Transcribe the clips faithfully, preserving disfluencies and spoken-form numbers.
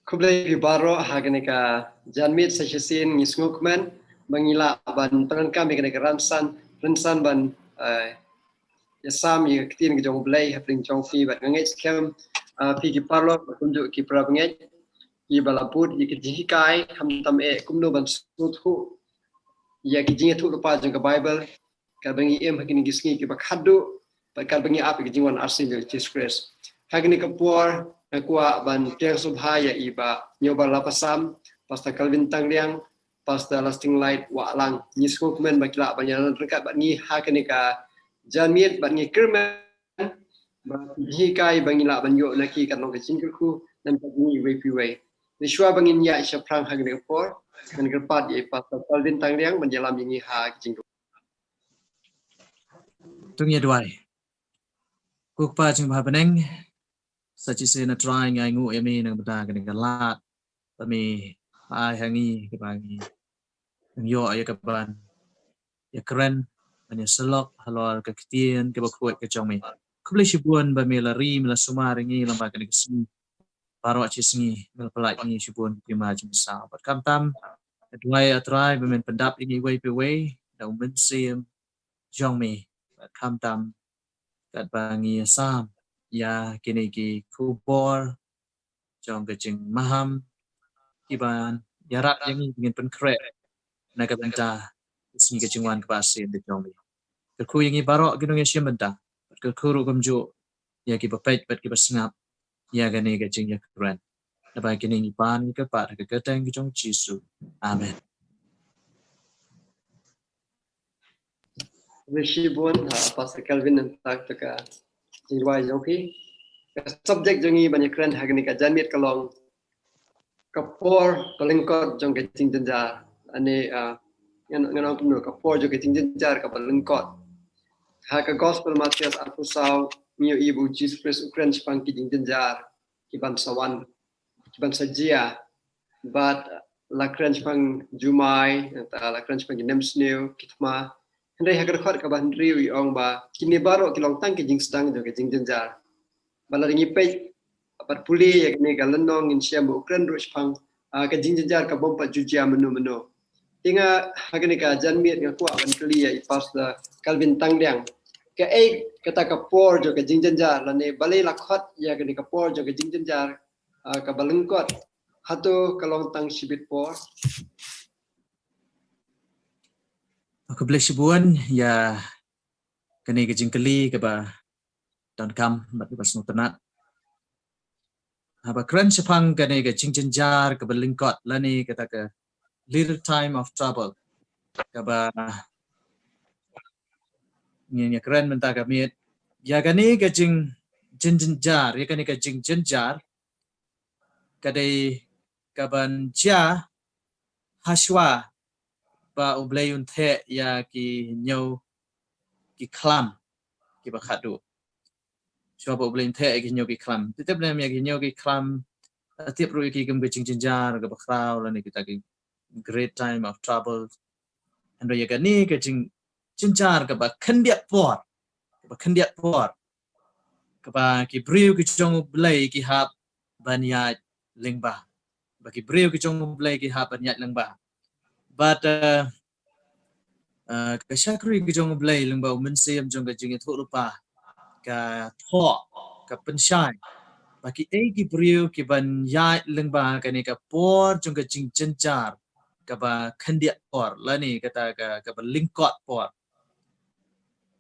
Khublei phi baroh ha kane ka janmiet sa shisien. Ngi sngewkmen ba ngi lah ban pyndonkam ïa kane ka rynsan, rynsan ban, eh, ïasam ïa ka ktien ka jong U Blei hapdeng jong phi bad nga ngeit skhem, eh, phi ki paralok bad kumjuh ki para bangeit kiba la bud ïa ka jinghikai, khamtam eh kumno ban sngewthuh ïa ki jingïathuhlypa jong ka Baibl, katba ngi im ha kine ki sngi kiba khatduh bad katba ngi ap ïa ka jingwan arsien jong Jisu Khrist. Ha kane ka por nga kwah ban pdiang sngewbha ïa i Bah Nyoba Lapasam, Pastor Calvin Tangriang, Pastor Lasting Light Wahlang. Ngi sngewkmen ba ki lah ban ïalam ryngkat bad ngi ha kane ka janmiet bad ngi kyrmen ba ki jinghikai ba ngi lah ban ïoh na ki kan long ka jingkyrkhu na ka bynta jong ngi iwei pa iwei. Te shuwa ba ngin ïaid shaphrang ha kane ka por, ngan kyrpad ïa i Pastor Calvin Tangriang ban ïalam ïa ngi ha ka jingkyrkhu. To ngin ïa duwai. Ko Kpa jong ngi ba ha bneng, sa shisien A Trai ngi ainguh ïa me na ka bynta kane ka lad ba me la ai ha ngi, kaba ngi nang ïoh ïa ka ban ïakren, ban ïasyllok halor ka ktien kaba khuid ka jong me. Khublei shibun ba me la ri, me la sumar ïa ngi lyngba kane ka sngi. Baroh shi sngi me la pyllait ïa ngi shibun ki ma jong me saw. Bad khamtam nga duwai, A Trai, ba men pyndap ïa ngi iwei pa iwei da U Mynsiem jong me. Bad khamtam katba ngi ïasam ïa kine ki khubor jong ka jingmaham kiban ïarap ïa ngi ba ngin pynkhreh na ka bynta ka sngi ka jingwan kaba arsien ka jong me. Kyrkhu ïa ngi baroh ki nongïashim bynta, bad kyrkhu ruh kumjuh ïa kiba peit bad kiba sngap ïa kane ka jingïakren. Naba kine ngi pan ngi kyrpad ha ka kyrteng ka jong U Jisu. Amen. Khublei shibun, ha, Pastor Calvin, nangta ka jingduwai jong phi. Ka subject jong ngi ban ïakren ha kane ka janmiet ka long ka por ba lyngkot jong ka jingjynjar. Ani, ah, ngan, ngan ong kumno, ka por jong ka jingjynjar kaba lyngkot. Ha ka Gospel Mathaios arphew saw ngi ïohi ba U Jisu Khrist u kren shaphang ki jingjynjar kiban sa wan, kiban sa jia. Bad la kren shaphang jumai, nangta la kren shaphang ki nemsniew, ki thma. Hynrei ha ka dkhot kaba hynriew i ong ba kine baroh ki long tang ki jingsdang jong ka jingjynjar. Bad lada ngi peit bad pule ïa kane ka lynnong ngin shem ba u kren ruh shaphang, ah, ka jingjynjar ka bym pat ju jia mynno mynno. Te nga ha kane ka janmiet nga kwah ban kylli ïa i Pastor Calvin Tangriang, kaei kata ka por jong ka jingjynjar lane balei la khot ïa kane ka por jong ka jingjynjar, ah, kaba lyngkot? Hato ka long tang shibit por? Khublei shibun ïa kane ka jingkylli kaba donkam bad kaba sngewtynnat. Haba kren shaphang kane ka jingjynjar kaba lyngkot lane kata ka little time of trouble, kaba ngin ïakren mynta ka miet ïa kane ka jing, jingjynjar, ïa kane ka jingjynjar ka dei kaban jia hashwa ba U Blei un theh ïa ki hynñiew ki khlam kiba khatduh. Shuwa ba U Blei un theh ïa ki hynñiew ki khlam. Te tip ne em ïa ki hynñiew ki khlam, eh, tip ruh ïa ki kum ka jingjynjar kaba khraw lane kita ki great time of trouble. Hynrei ïa kane ka jing, jingjynjar kaba khyndiat por, kaba khyndiat por, kaba ki briew ki jong U Blei ki hap ban ïaid lyngba. Ba ki briew ki jong U Blei ki hap ban ïaid lyngba. Bad, eh, eh, ka shakri ki jong U Blei lyngba u mynsiem jong ka jingïathuhlypa ka thoh, ka pynshai ba kiei ki briew kiban ïaid lyngba kane ka por jong ka jingjynjar kaba khyndiat por lane kata ka, kaba lyngkot por.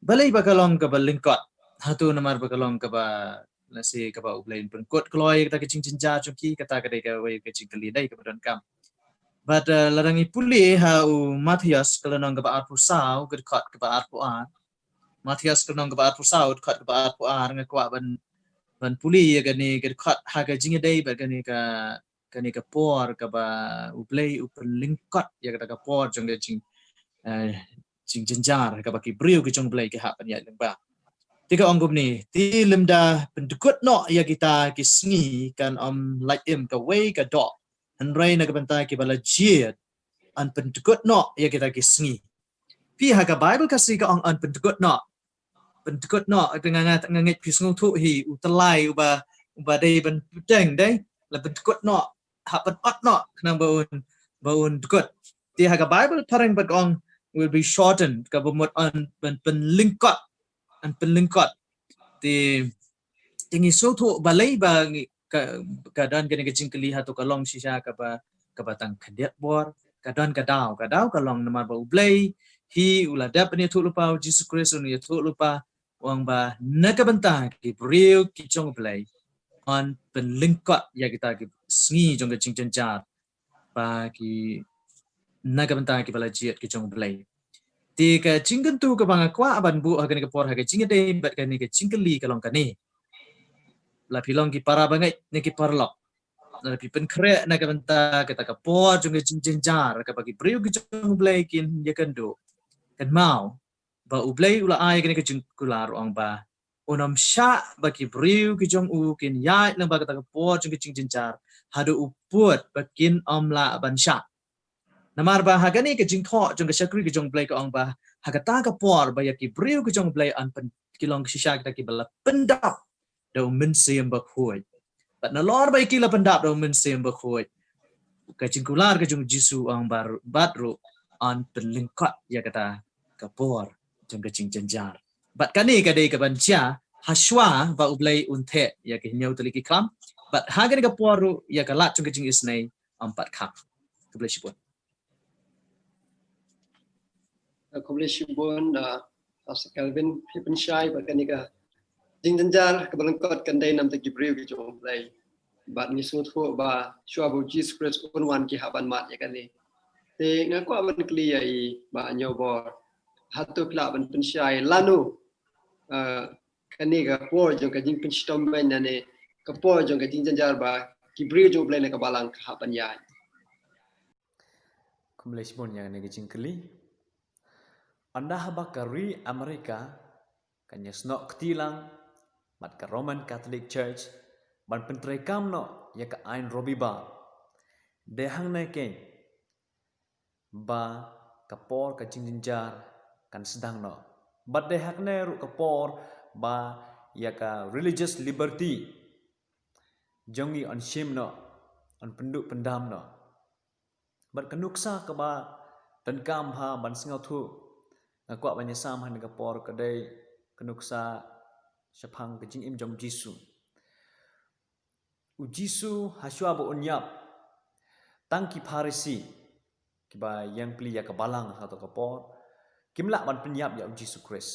Balei ba ka long kaba lyngkot? Hato namar ba ka long kaba, lehse kaba U Blei un pynkut kloi kata ka jingjynjar jong ki, kata ka dei kawei ka jingkylli dei kaba donkam. Bad, eh, lada ngi pule ha u Mathaios ka lynnong kaba arphew saw, ka dkhot kaba arphew ar. Mathaios ka lynnong kaba arphew saw, dkhot kaba arphew ar, nga kwah ban, ban pule ïa kane ka dkhot ha ka jingïadei bad kane ka, kane ka por kaba U Blei u pynlyngkot ïa kata ka por jong ka jing, eh, jingjynjar kaba ki briew ki jong U Blei ki hap ban ïaid lyngba. Te ka ong kumne, te lymda pyndkut noh ïa kita ki sngi kan ym lait im kawei ka doh, hynrei na ka bynta kiba la jied yn pyndkut noh ïa kita ki sngi. Phi, ha ka Baibl Khasi ka ong yn pyndkut noh. Pyndkut noh, te nga, nga, nga ngeit phi sngewthuh hi u tyllai uba, uba dei ban pdeng dei, la pyndkut noh. hap ban ot noh khnang ba un, ba un dkut. Te ha ka Bible phareng pat ka ong will be shortened, kaba mut yn pyn, pynlyngkot, yn pynlyngkot. Te, te ngi sngewthuh balei ba ngi, ka, ka don kane ka jingkylli, hato ka long shisha kaba, kaba tang khyndiat bor, ka don ka daw, ka daw ka long namar ba U Blei hi u la dep ban ïathuh lypa, U Jisu Khrist un ïathuh lypa, u ong ba na ka bynta ki briew ki jong U Blei yn pynlyngkot ïa kita ki sngi jong ka jingjynjar, ba ki, na ka bynta kiba la jied ki jong U Blei. Te ka jingkyntu kaba nga kwah ban buh ha kane ka por ha ka jingïadei bad kane ka jingkylli ka long kane: la phi long ki para bangeit ne ki paralok? La phi pynkhreh na ka bynta kata ka por jong ka jingjynjar kaba ki briew ki jong U Blei kin ïakynduh? Kynmaw ba U Blei u la ai kane ka jingkular, u ong ba un ym shah ba ki briew ki jong u kin ïaid lyngba kata ka por jong ka jingjynjar haduh u pud ba kin ym lah ban shah. Namar ba ha kane ka jingthoh jong ka shakri ka jong U Blei ka ong ba ha kata ka por ba ïa ki briew ki jong U Blei yn pyn, ki long shisha kita kiba la pyndap da U Mynsiem Bakhuid. Bad nalor ba ïa ki la pyndap da U Mynsiem Bakhuid, ka jingkular ka jong U Jisu u ong ba, bad ruh yn pynlyngkot ïa kata ka por jong ka jingjynjar. Bad kane ka dei kaban jia hashwa ba U Blei un theh ïa ki hynñiew tylli ki khlam. Bad ha kane ka por ruh ïa ka lad jong ka jingisynei ym pat khang. Khublei shibun. Khublei shibun, uh, Pastor Kelvin, phi pynshai ba kane ka jingjynjar kaba lyngkot kan dei namar ki briew ki jong U Blei. Bad ngi sngewthuh ba shuwa ba U Jisu Khrist un wan ki hap ban mad ïa kane. Te nga kwah ban kylli ïa i Bah Hynñiewbor, hato phi lah ban pynshai lano, uh, kane ka por jong ka jingpynshitom beiñ ne ka por jong ka jingjynjar ba ki briew jong U Blei na ka balang ka hap ban ïaid? Khublei shibun ïa kane ka jingkylli. Ynda haba ka ri Amerika kan ïasnoh kti lang bad ka Roman Catholic Church ban pyntreikam noh ïa ka aiñ Robibar, dei hangne keiñ ba ka por ka jingjynjar kan sdang noh. Bad dei hangne ruh ka por ba ïa ka religious liberty jong ngi yn shim noh, yn pynduh pyndam noh. Bad ka nuksa kaba donkam bha ban sngewthuh, nga kwah ban ïasam ha kane ka por, ka dei ka nuksa shaphang ka jingim jong U Jisu. U Jisu hashwa ba un ïap, tang ki Pharisi kiba ïeng plie ïa ka balang ha kato ka por kim lah ban pynïap ïa U Jisu Khrist.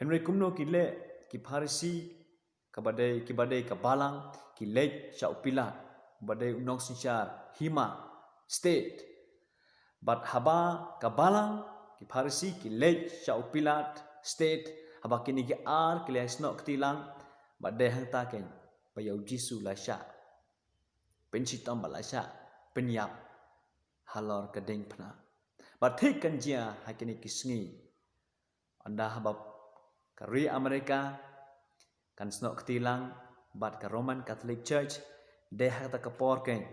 Hynrei kumno ki leh ki Pharisi, kaba dei, kiba dei ka balang, ki leit sha u Pilat, uba dei u nongsynshar hima, state. Bad haba ka balang, ki Pharisi ki leit sha u Pilat, state, haba kine ki ar ki la ïasnoh kti lang, bad dei hangta keiñ ba ïa U Jisu la shah pynshitom bad la shah pynïap halor ka diengphna. Bad thik kan jia ha kine ki sngi, ynda haba ka ri Amerika kan snoh kti lang bad ka Roman Catholic Church, dei ha kata ka por keiñ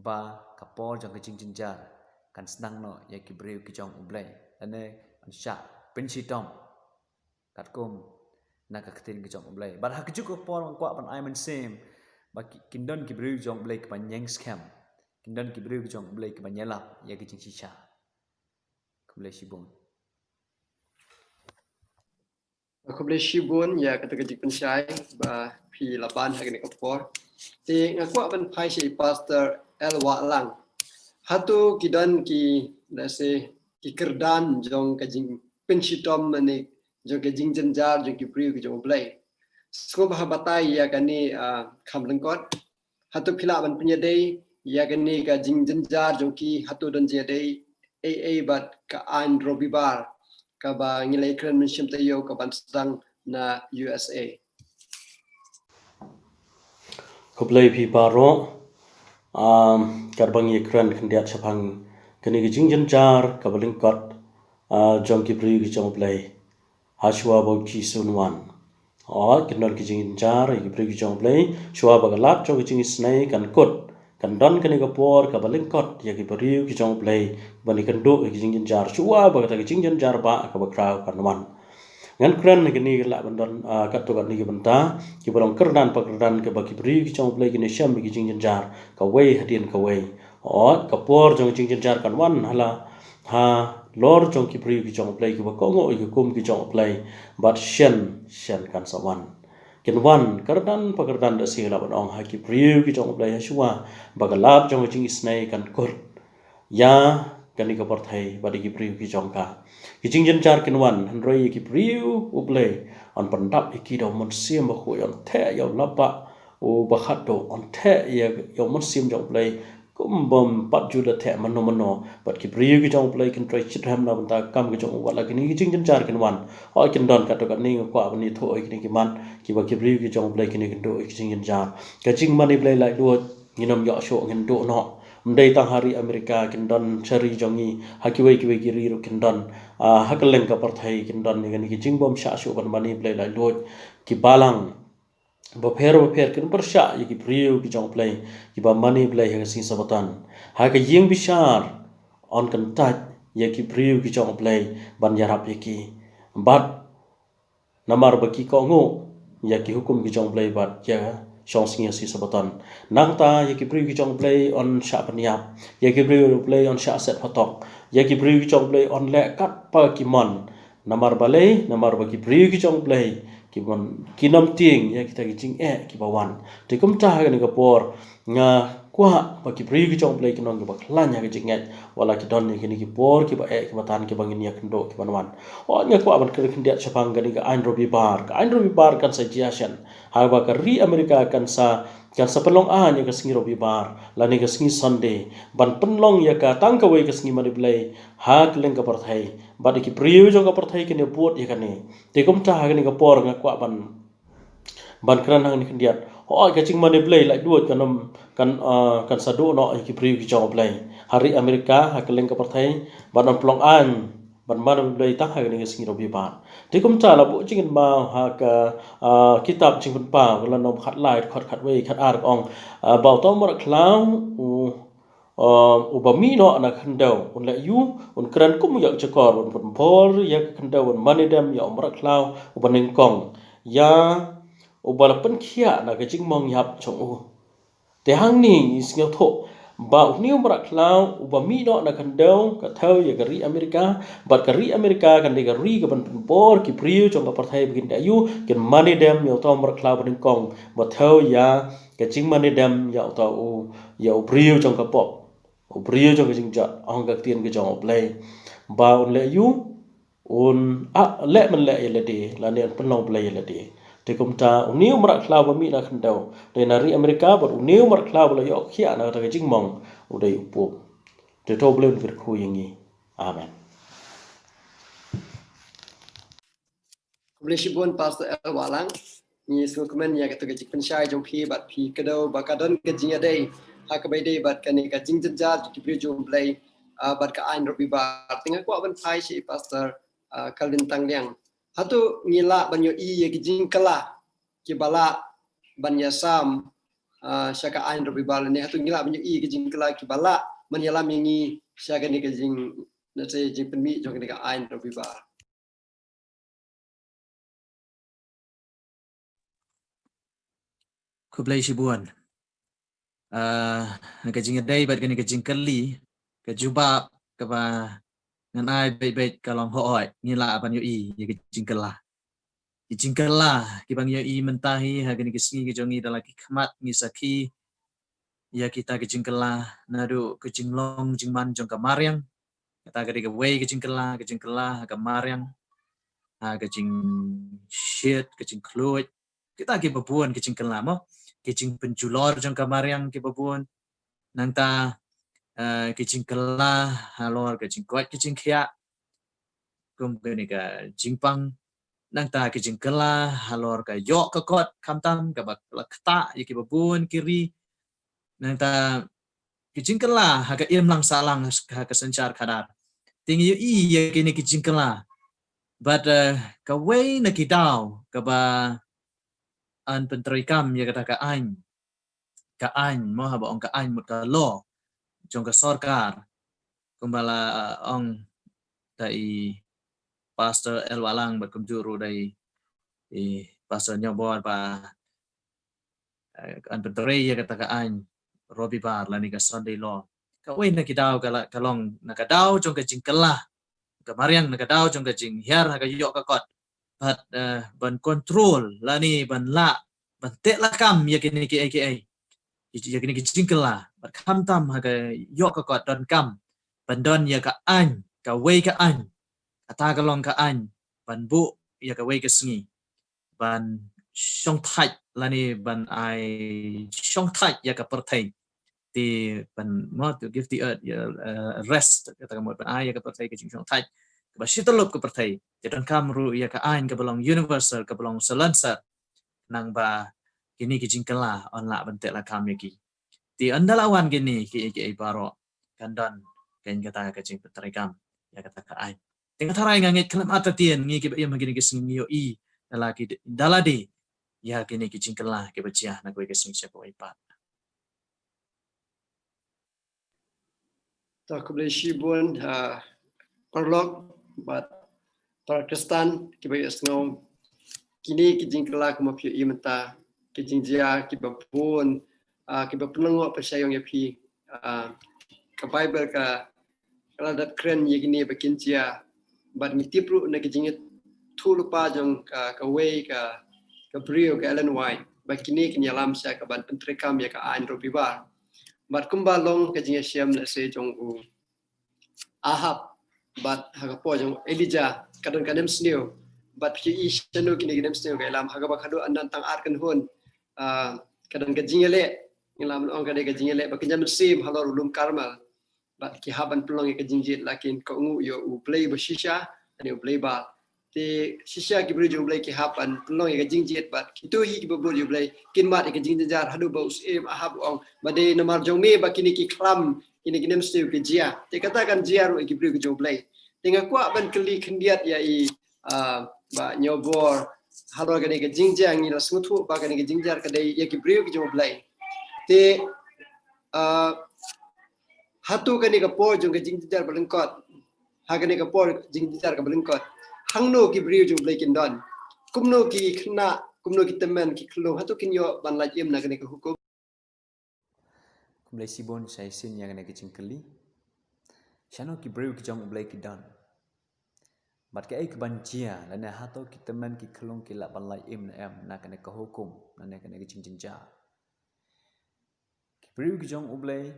ba ka por jong ka jingjynjar kan sdang noh ïa ki briew ki jong U Blei, lane yn shah pynshitom katkum na ka ktien ka jong U Blei. Bad ha kajuh ka por nga kwah ban ai mynsiem ba ki, kin don ki briew jong U Blei kiban ïeng skhem, kin don ki briew jong U Blei kiban ïalap ïa ki jingshisha. Khublei shibun. Khublei shibun ïa kata ka jingpynshai ba phi la ban ha kane ka por. Te nga kwah ban phai sha i Pastor L Wahlang. Hato ki don ki, let's say, ki kyrdan jong ka jingpynshitom mane jong ka jingjynjar jong ki briew ki jong U Blei? Sngewbha batai ïa kane, ah, kham lyngkot. Hato phi lah ban pynïadei ïa kane ka jingjynjar jong ki, hato don jingïadei ei ei bad ka aiñ Robibar kaba ngi la ïakren mynshem taïew kaban sdang na U S A? Khublei phi baroh. Um, katba ngi ïakren khyndiat shaphang kane ka jingjynjar kaba lyngkot, uh, jong ki briew ki jong U Blei hashwa ba U Jisu un wan. Hooid, kan don ki jingjynjar ïa ki briew ki jong U Blei, shuwa ba ka lad jong ka jingisynei kan kut, kan don kane ka por kaba lyngkot ïa ki briew ki jong U Blei ban ïakynduh ïa ki jingjynjar shuwa ba kata ka jingjynjar ba kaba khraw kan wan. Ngan kren ha kine ki lah ban don, ah, katto katne ki bynta, kiba long kyrdan pa kyrdan, kaba ki briew ki jong U Blei kin ïashem ïa ki jingjynjar kawei hadien kawei. Hooid, ka por jong ki jingjynjar kan wan ha la, halor jong ki briew ki jong U Blei, kiba kohnguh ïa ki hukum ki jong U Blei, bad shen shen kan sa wan. Kin wan kyrdan pa kyrdan, da shi lah ban ong, ha ki briew ki jong U Blei, hashwa ba ka lad jong ka jingisynei kan kut ïa kane ka pyrthei bad ïa ki briew ki jong ka. Ki jingjynjar kin wan, hynrei ïa ki briew U Blei yn pyndap ïa ki da U Mynsiem Bakhuid, yn theh ïa u lapbah uba khatduh, yn theh ïa, ïa U Mynsiem jong U Blei, kum bym pat ju da theh mano mano. Bad ki briew ki jong U Blei kin trei shitrhem na bynta ka kam ka jong u. Wat la kine ki jingjynjar kin wan, hooid, kin don katto katne, nga kwah ban ïathuh ïa kine ki mat, kiba ki briew ki jong U Blei kine kin duh ïa ki jingjynjar. Ka jingmane Blei laitluid ngin ym ïoh shuh, ngin duh noh. Ym dei tang ha ri Amerika, kin don sha ri jong ngi, ha kiwei kiwei ki ri ruh kin don. Ah, ha kylleng ka pyrthei kin don ïa kine ki jingbymshah shuh ban mane Blei laitluid. Ki balang bapher bapher kin pyrshah ïa ki briew ki jong U Blei kiba mane Blei ha ka sngi Sabbaton. Ha ka ïingbishar yn kyntait ïa ki briew ki jong U Blei ban ïarap ïa ki. Bad namar ba ki kohnguh ïa ki hukum ki jong U Blei bad ïa shong sngi ha sngi Sabbaton. Nangta ïa ki briew ki jong U Blei yn shah pynïap, ïa ki briew U Blei yn shah set phatok, ïa ki briew ki jong U Blei yn leh katba ki mon. Namar balei? Namar ba ki briew ki jong U Blei ki mon, kim tieng ïa kita ki jingeh kiba wan. Te kumta ha kane ka por nga kwah ba ki briew ki jong U Blei kin long kiba khlaiñ ha ka jingngeit, wat la ki don ïa kine ki por kiba eh kiba tan kiba ngin ïakynduh kiban wan. Hooid, nga kwah ban kren khyndiat shaphang kane ka aiñ Robibar. Ka aiñ Robibar kan sa jia shen, haba ka ri Amerika kan sa, kan sa pynlong aiñ ïa ka sngi Robibar lane ka sngi Sunday, ban pynlong ïa ka tang kawei ka sngi mane Blei ha kylleng ka pyrthei. Bad ïa ki briew jong ka pyrthei kin ïa bud ïa kane. Te kumta ha kane ka por nga kwah ban, ban kren hangne khyndiat. Hooid, ka jingmane Blei laitluid kan ym, kan, ah, kan sa duh noh ïa ki briew ki jong U Blei ha ri Amerika, ha kylleng ka pyrthei, ban ym pynlong aiñ ban mane Blei tang ha kane ka sngi Robibar. Te kumta la buh jingkynmaw ha ka, ah, kitab Jingpynpaw, ka lynnong khatlai, dkhot khatwei khatar, ka ong, ah, ba uta u mrad khlaw u, ah, uba mih noh na khyndew un leh aïu? Un kren kum u ïakjakor, un pynbor ïa ka khyndew, un mane dem ïa u mrad khlaw uba nyngkong, ïa uba la pynkhiah na ka jingmong ïap jong u. Te hangne ngi sngewthuh ba une u mrad khlaw uba mih noh na khyndew ka thew ïa ka ri Amerika, bad ka ri Amerika kan dei ka ri kaban pynbor ki briew jong ka pyrthei ba kin da aïu? Kin mane dem ïa uta u mrad khlaw ba nyngkong, ba thew ïa ka jingmane dem ïa uta u, ïa u briew jong ka pop, u briew jong ka jingjot. Ong ka ktien ka jong U Blei ba un leh aïu? Un, ah, leh man leh ïa lade, lane un pynlong Blei ïa lade. Te kumta une u mrad khlaw ba mih na khyndew u dei na ri Amerika, bad une u mrad khlaw ba la ïoh khiah na kata ka jingmong u dei u Pope. Te to U Blei un kyrkhu ïa ngi. Amen. Khublei shibun Pastor L. Wahlang. Ngi sngewkmen ïa kata ka jingpynshai jong phi, bad phi kdew ba ka don ka jingïadei ha kaba ïadei bad kane ka jingjynjar jong ki briew jong U Blei, ah, bad ka aiñ Robibar. Te nga kwah ban phai sha i Pastor, ah, Calvin Thangliang. Hato ngi lah ban ïohi ïa ki jingkylla kiba lah ban ïasam, ah, sha ka aiñ Robibar, lane hato ngi lah ban ïohi ïa ki jingkylla kiba lah ban ïalam ïa ngi sha kane ka jing, na te jingpynmih jong kane ka aiñ Robibar? Khublei shibun. Ah, ka jingïadei bad kane ka jingkylli, ka jubab kaba ngan ai beit beit ka long hooid, ngi lah ban ïohi ïa ka jingkylla. Ki jingkylla kiba ngi ïohi mynta hi ha kane ka sngi ka jong ngi, da la ki khmat ngi sakhi ïa kita ki jingkylla, naduh ka jinglong jingman jong ka mariang. Kata ka dei kawei ka jingkylla, ka jingkylla ha ka mariang, ha ka jingshit, ka jingkhluit, kita kiba bun ki jingkylla mo, ki jingpynjulor jong ka mariang kiba bun. Nangta, eh, ki jingkylla halor ka jingkoit ka jingkhiah, kum kane ka jingpang. Nangta ki jingkylla halor ka ïoh ka kot, khamtam kaba la ktah ïa kiba bun ki ri. Nangta ki jingkylla ha ka imlang sahlang, ha ka synshar khadar. Te ngi ïohi ïa kine ki jingkylla. Bad, eh, kawei na ki daw kaba yn pyntreikam ïa kata ka aiñ, ka aiñ mo, haba ong ka aiñ mut ka law jong ka sorkar, kumba la, eh, ong da i Pastor L Wahlang bad kumjuh ruh da i Pastor Nyobor ba, eh, kan pyntrei ïa kata ka aiñ Robibar lane ka Sunday law. Kawei na ki daw ka la, ka long na ka daw jong ka jingkylla, ka mariang na ka daw jong ka jinghiar ha ka ïoh ka kot. Bad, eh, ban control lane ban lah ban teh lakam ïa kine ki ei ki ei, ïa kine ki jingkylla. Bad khamtam ha ka ïoh ka kot donkam ban don ïa ka aiñ, kawei ka aiñ, kata ka long ka aiñ ban buh ïa kawei ka sngi ban shong thait lane ban ai shong thait ïa ka pyrthei. Te ban mo, to give the earth, uh, rest, kata ka mut ban ai ïa ka pyrthei ka jingshong thait kaba shi tyllup ka pyrthei. Te donkam ruh ïa ka aiñ kaba long universal, kaba long salonsar, nang ba kine ki jingkylla yn lah ban teh lakam ïa ki. Te ynda la wan kine ki ei ki ei baroh, kan don kan kata ka jingpyntreikam ïa kata ka aiñ. Te nga tharai nga ngeit khlem artatien ngi kiba im ha kine ki sngi ngi ïohi da la ki, da lade ïa kine ki jingkylla kiba jia na kawei ka sngi sha kawei pat. To khublei shibun, ah, paralok bad para Khristan kiba ïohsngew kine ki jingkylla kumba phi ïohi mynta, ki jingjia kiba bun, ah, kiba pynlyngngoh pyrshah ïa phi. Ah, ka Baibl ka, ka la dap kren ïa kine ba kin jia. Bad ngi tip ruh na ka jingïathuhlypa jong ka, kawei ka, ka briew ka Ellen White ba kine kin ïalam sha ka ban pyntreikam ïa ka aiñ Robibar. Bad kumba long ka jingïashem lehse jong u Ahab bad ha ka por jong u Elijah ka don ka nemsniew. Bad phi ïohi shano kine ki nemsniew ka ïalam ha kaba khadduh ynda tang ar kynhun, ah, ka don ka jingïaleh, ngi lah ban ong ka dei ka jingïaleh ba kynja mynsiem halor u lum Karmel. Bad ki hap ban pynlong ïa ka jingjied, la ki kohnguh ïa u blei ba shisha, lane u blei Baal. Te shisha ki briew jong u Blei ki hap ban pynlong ïa ka jingjied bad kito hi kiba bud ïa u Blei kin mad ïa ka jingjynjar haduh ba u syiem Ahab u ong ba dei namar jong me ba kine ki khlam, kine ki nemsniew ki jia. Te kata kan jia ruh ïa ki briew ki jong u Blei. Te nga kwah ban kylli khyndiat ïa i, ah, Bah Nyobor halor kane ka jingjia, ngi la sngewthuh ba kane ka jingjia ka dei ïa ki briew ki jong u Blei. Te, ah, hato kane ka por jong ka jingjynjar ba lyngkot, ha kane ka por jingjynjar kaba lyngkot, hangno ki briew jong u Blei kin don? Kumno ki khynnah, kumno ki tymmen ki khyllung, hato kin ïoh ban lait im na kane ka hukum? Khublei shibun sha i Shin ïa kane ka jingkylli. Shano ki briew ki jong u Blei ki don? Bad kaei kaban jia lane hato ki tymmen ki khyllung ki lah ban lait im ne em na kane ka hukum, lane kane ka jingjynjar? Ki briew ki jong u Blei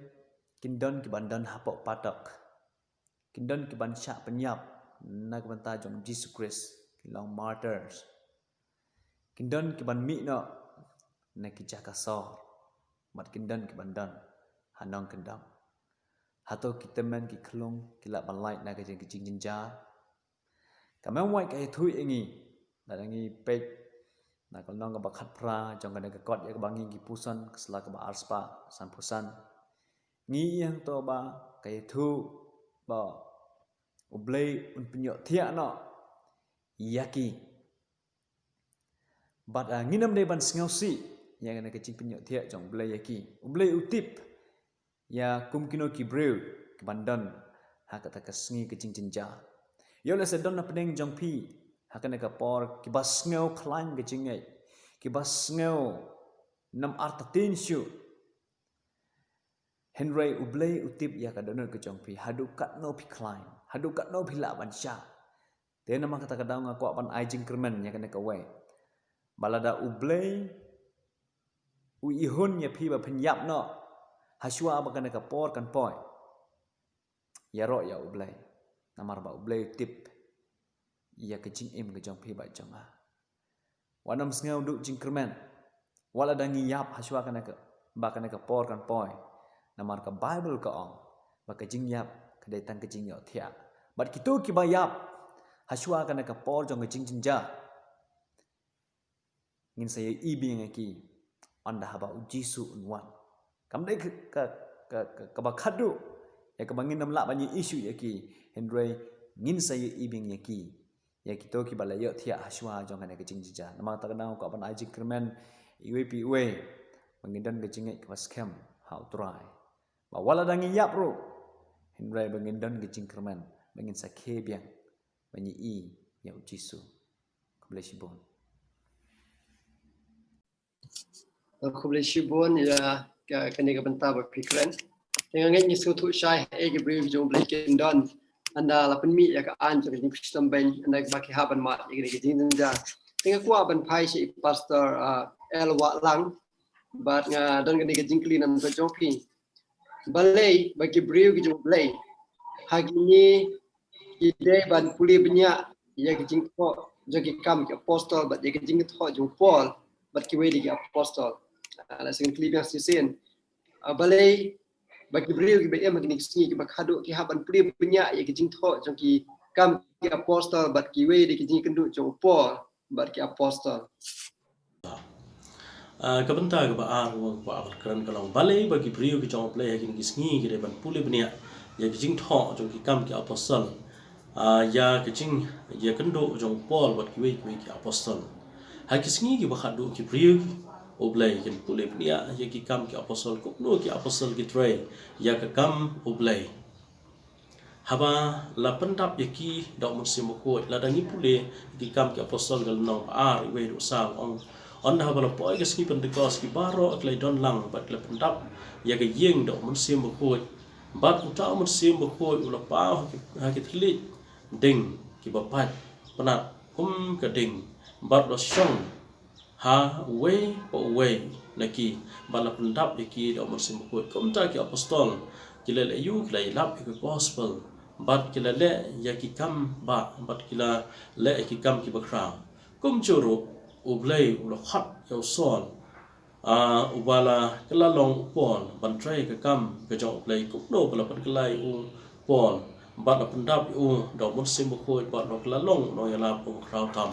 kin don kiban don hapoh phatok. Kin don kiban shah pynïap na ka bynta jong u Jisu Khrist, kin long martyrs. Kin don kiban mih noh na ki jaka sor. Bad kin don kiban don ha nongkyndong. Hato ki tymmen ki khyllung ki lah ban lait na ka jing, ka jingjynjar? Ka Mem White ka ïathuh ïa ngi, lada ngi peit na ka lynnong kaba khatphra jong kane ka kot ïa kaba ngi ngi puson, ka sla kaba arspah sanphew san, ngi ïohi hangto ba ka ïathuh ba u Blei un pynïohthiah noh ïa ki. Bad, ah, ngin ym dei ban sngewsih ïa kane ka jingpynïohthiah jong u Blei ïa ki. U Blei u tip ïa kum kino ki briew kiban don ha kata ka sngi ka jingjynjar. Ïoh lehse don na pdeng jong phi ha kane ka por kiba sngew khlaiñ ka jingngeit, kiba sngew nam artatien shuh. Hynrei u Blei u tip ïa ka dohnud ka jong phi, haduh katno phi khlaiñ, haduh katno phi lah ban shah. Te namar kata ka daw nga kwah ban ai jingkyrmen ïa kane kawei, ba lada u Blei u ihun ïa phi ba phin ïap noh hashwa ba kane ka por kan poi, ïaroh ïa u Blei, namar ba u Blei u tip ïa ka jingim ka jong phi bad jong nga. Wat nym sngew duh jingkyrmen wat lada ngi ïap hashwa kane ka, ba kane ka por kan poi, namar ka Baibl ka ong ba ka jingïap ka dei tang ka jingïohthiah. Bad kito kiba ïap hashwa kane ka por jong ka jingjynjar, ngin sa ïohi biang ïa ki ynda haba u Jisu un wan. Kam dei ka, ka, ka, ka, kaba khadduh ïa kaba ngin nym lah ban ïohi shuh ïa ki, hynrei ngin sa ïohi biang ïa ki, ïa kito kiba la ïohthiah hashwa jong kane ka jingjynjar. Namar kata ka daw nga kwah ban ai jingkyrmen iwei pa iwei ba ngin don ka jingngeit kaba skhem ha u Trai, ba wat lada ngi ïap ruh, hynrei ba ngin don ka jingkyrmen, ba ngin sa khie biang ban ïohi ïa u Jisu. Khublei shibun. Khublei shibun ïa ka kane ka bynta ba phi kren. Te nga ngeit ngi sngewthuh shai ha ki briew jong U Blei kin don. Ynda la pynmih ïa ka aiñ jong ka jingpynshitom bein ynda ba ki hap ban mad ïa kane ka jingjynjar. Te nga kwah ban phai sha i Pastor L Wah Lang. Bad nga don kane ka jingkylli na ka bynta jong phi. Balei ba ki briew ki jong U Blei ha kine ki dei ban pule bniah ïa ki jingthoh jong ki Kam ki Apostol bad ïa ki jingthoh jong u Paul bad kiwei de ki apostol. La sngewthuh biang shisien. Balei ba ki briew kiba im ha kine ki sngi kiba khadduh ki hap ban pule bniah ïa ki jingthoh jong ki Kam ki Apostol bad kiwei de ki jingkynduh jong u Paul bad ki apostol. Ka bynta kaba ar nga kwah ban kren ka long balei ba ki briew ki jong U Blei ha kine ki sngi ki dei ban pule bniah ïa ki jingthoh jong ki Kam ki Apostol, ïa ki jingïakynduh jong u Paul bad kiwei kiwei ki apostol. Ha ki sngi kiba khadduh ki briew U Blei kin pule bniah ïa ki Kam ki Apostol kumno ki apostol ki trei ïa ka Kam U Blei. Haba la pyndap ïa ki da u Mynsiem Bakhuid, lada ngi pule ki Kam ki Apostol ka lynnong ba ar, wei haduh saw, ong, ynda haba la poi ka sngi Pentekost ki baroh ki la don lang bad ki la pyndap ïa ka ïing da u Mynsiem Bakhuid. Bad uta u Mynsiem Bakhuid u la paw ha ki thylliej ding kiba pait pnat kum ka ding bad la shong ha uwei pa uwei na ki bad la pyndap ïa ki da u Mynsiem Bakhuid. Kumta ki apostol ki la leh ïa u, ki la ïalap ïa ka gospel bad ki la leh ïa ki kam ba bad ki la leh ïa ki kam kiba khraw. Kumjuh ruh U Blei u la khot ïa u Saul uba la kylla long u Paul ban trei ka kam ka jong U Blei. Kumno ba la pynkylla ïa u Paul bad la pyndap ïa u da u Mynsiem Bakhuid bad la kylla long u nongïalap uba khraw tam.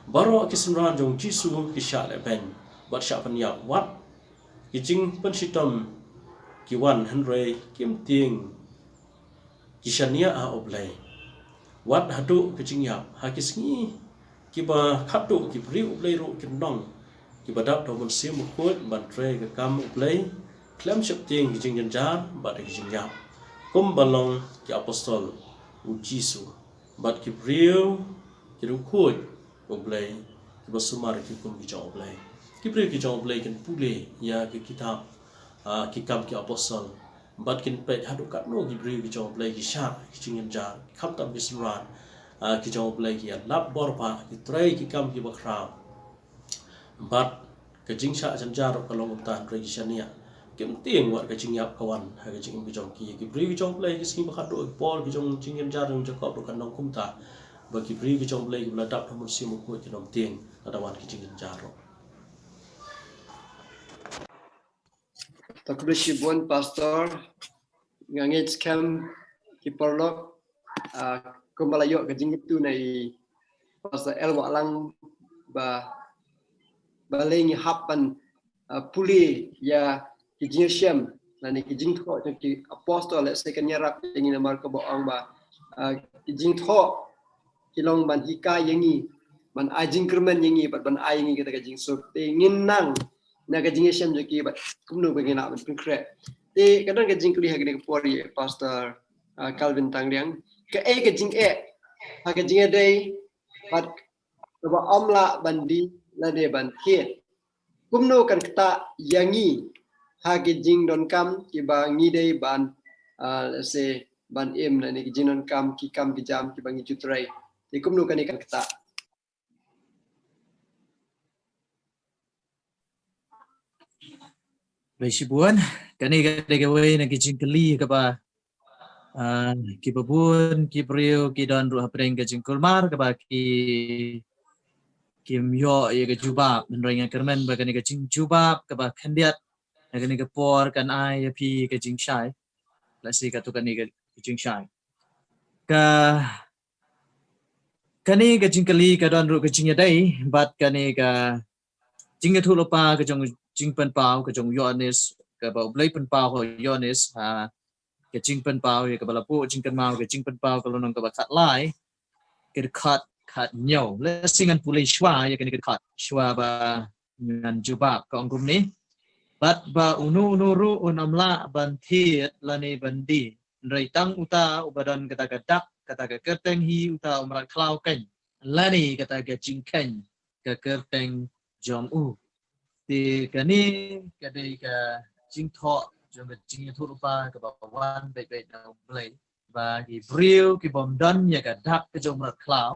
Baroh ki synran jong u Jisu ki shah lehbeiñ bad shah pynïap. Wat ki jingpynshitom ki wan hynrei kim tieng ki shaniah ha U Blei. Wat haduh ki jingïap ha ki sngi kiba khadduh ki briew U Blei ruh kin long kiba dap da u Mynsiem Bakhuid ban trei ka kam U Blei khlem sheptieng ki jingjynjar bad ki jingïap, kumba long ki apostol u Jisu bad ki briew ki riewkhuid U Blei kiba sumar ki kum ki jong U Blei. Ki briew ki jong U Blei kin pule ïa ki kitab ki Kam ki Apostol bad kin peit haduh katno ki briew ki jong U Blei ki shah ki jingjynjar, khamtam ki synran ki jong U Blei ki ïalap bor bha, ki trei ki kam kiba khraw. Bad ka jingshah jynjar ruh ka long kumta, hynrei ki shaniah. Kim tieng wat ka jingïap ka wan ha ka jingim ka jong ki. Ki briew ki jong U Blei ki sngi ba khadduh, ki por ki jong jingjynjar jong Jakob ruh kan long kumta. Ba ki briew ki jong U Blei kiba la dap da u Mynsiem Bakhuid kin ym tieng lada wan ki jingjynjar ruh. To khublei shibun Pastor. Nga ngeit skhem ki paralok kumba la ïoh ka jingkyntu na i Pastor L Wah Lang ba balei ngi hap ban pule ïa ki jingïashem lane ki jingthoh jong ki apostol. Lehse kan ïarap ïa ngi namar kaba ong ba ki jingthoh ki long ban hikai ïa ngi, ban ai jingkyrmen ïa ngi bad ban ai ïa ngi kata ka jingsuk. Te ngin nang na ka jingïashem jong ki bad kumno ba ngin lah ban pynkhreh. Te ka don ka jingkylli ha kane ka por ïa Pastor Calvin Tangriang, kaei ka jingeh ha ka jingïadei bad kaba ym lah ban die lane ban thied? Kumno kan ktah ïa ngi ha ki jingdonkam kiba ngi dei ban, lehse, ban im lane ki jingdonkam ki kam ki jam kiba ngi ju trei? Te kumno kane kan ktah? Khublei shibun. Kane ka dei kawei na ki jingkylli kaba kiba bun ki briew ki don ruh hapdeng ka jingkulmar kaba ki kim ïoh ïa ka jubab. Hynrei nga kyrmen ba kane ka jingjubab kaba khyndiat na kane ka por kan ai ïa phi ka jingshai. Lehse kato kane ka jingshai. Ka kane ka jingkylli ka don ruh ka jingïadei bad kane ka jingïathuhlypa ka jong jingpynpaw ka jong u Ïoannis, kaba U Blei pynpaw ha u Ïoannis ha ka jingpynpaw ïa kaba la buh jingkynmaw, ka jingpynpaw ka lynnong kaba khatlai, ka dkhot khathynñiew. Lehse ngan pule shuwa ïa kane ka dkhot shuwa ba ngan jubab, ka ong kumne: Bad ba uno uno ruh un ym lah ban thied lane ban die, hynrei tang uta uba don kata ka dak kata ka kyrteng hi uta u mrad khlaw keiñ, lane kata ka jingkheiñ ka kyrteng jong u. Te kane ka dei ka jingthoh jong ka jingïathuhlypa kaba wan beit beit na U Blei, ba ki briew ki bym don ïa ka dak ka jong u mrad khlaw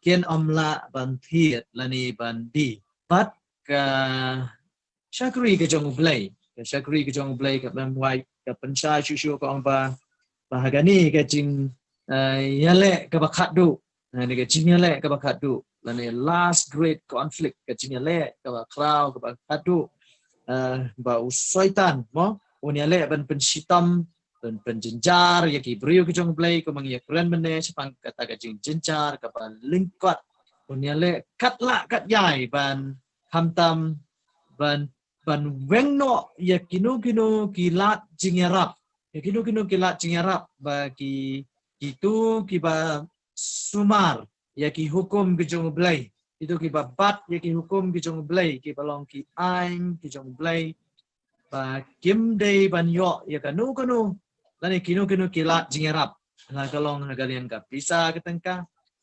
kin ym lah ban thied lane ban die. Bad ka shakri ka jong U Blei, ka shakri ka jong U Blei ka Ellen White ka pynshai shuh shuh, ka ong ba, ba ha kane ka jing, eh, ïaleh kaba khatduh, eh, ne ka jingïaleh kaba khatduh, lane last great conflict, ka jingïaleh kaba khraw kaba khatduh, eh, ba u Soitan mo un ïaleh ban pynshitom, ban pynjynjar ïa ki briew ki jong U Blei, kumba ngi ïakren mynne shaphang kata ka jingjynjar kaba lyngkot. Un ïaleh katba lah katba ïai ban, khamtam ban, ban weng noh ïa kino kino ki lad jingïarap, ïa kino kino ki lad jingïarap, ba ki, kito kiba sumar ïa ki hukum ki jong U Blei, kito kiba bat ïa ki hukum ki jong U Blei, kiba long ki aiñ ki jong U Blei, ba kim dei ban ïoh ïa kano kano lane kino kino ki lad jingïarap, la ka long ha ka liang ka pisa ka tyngka,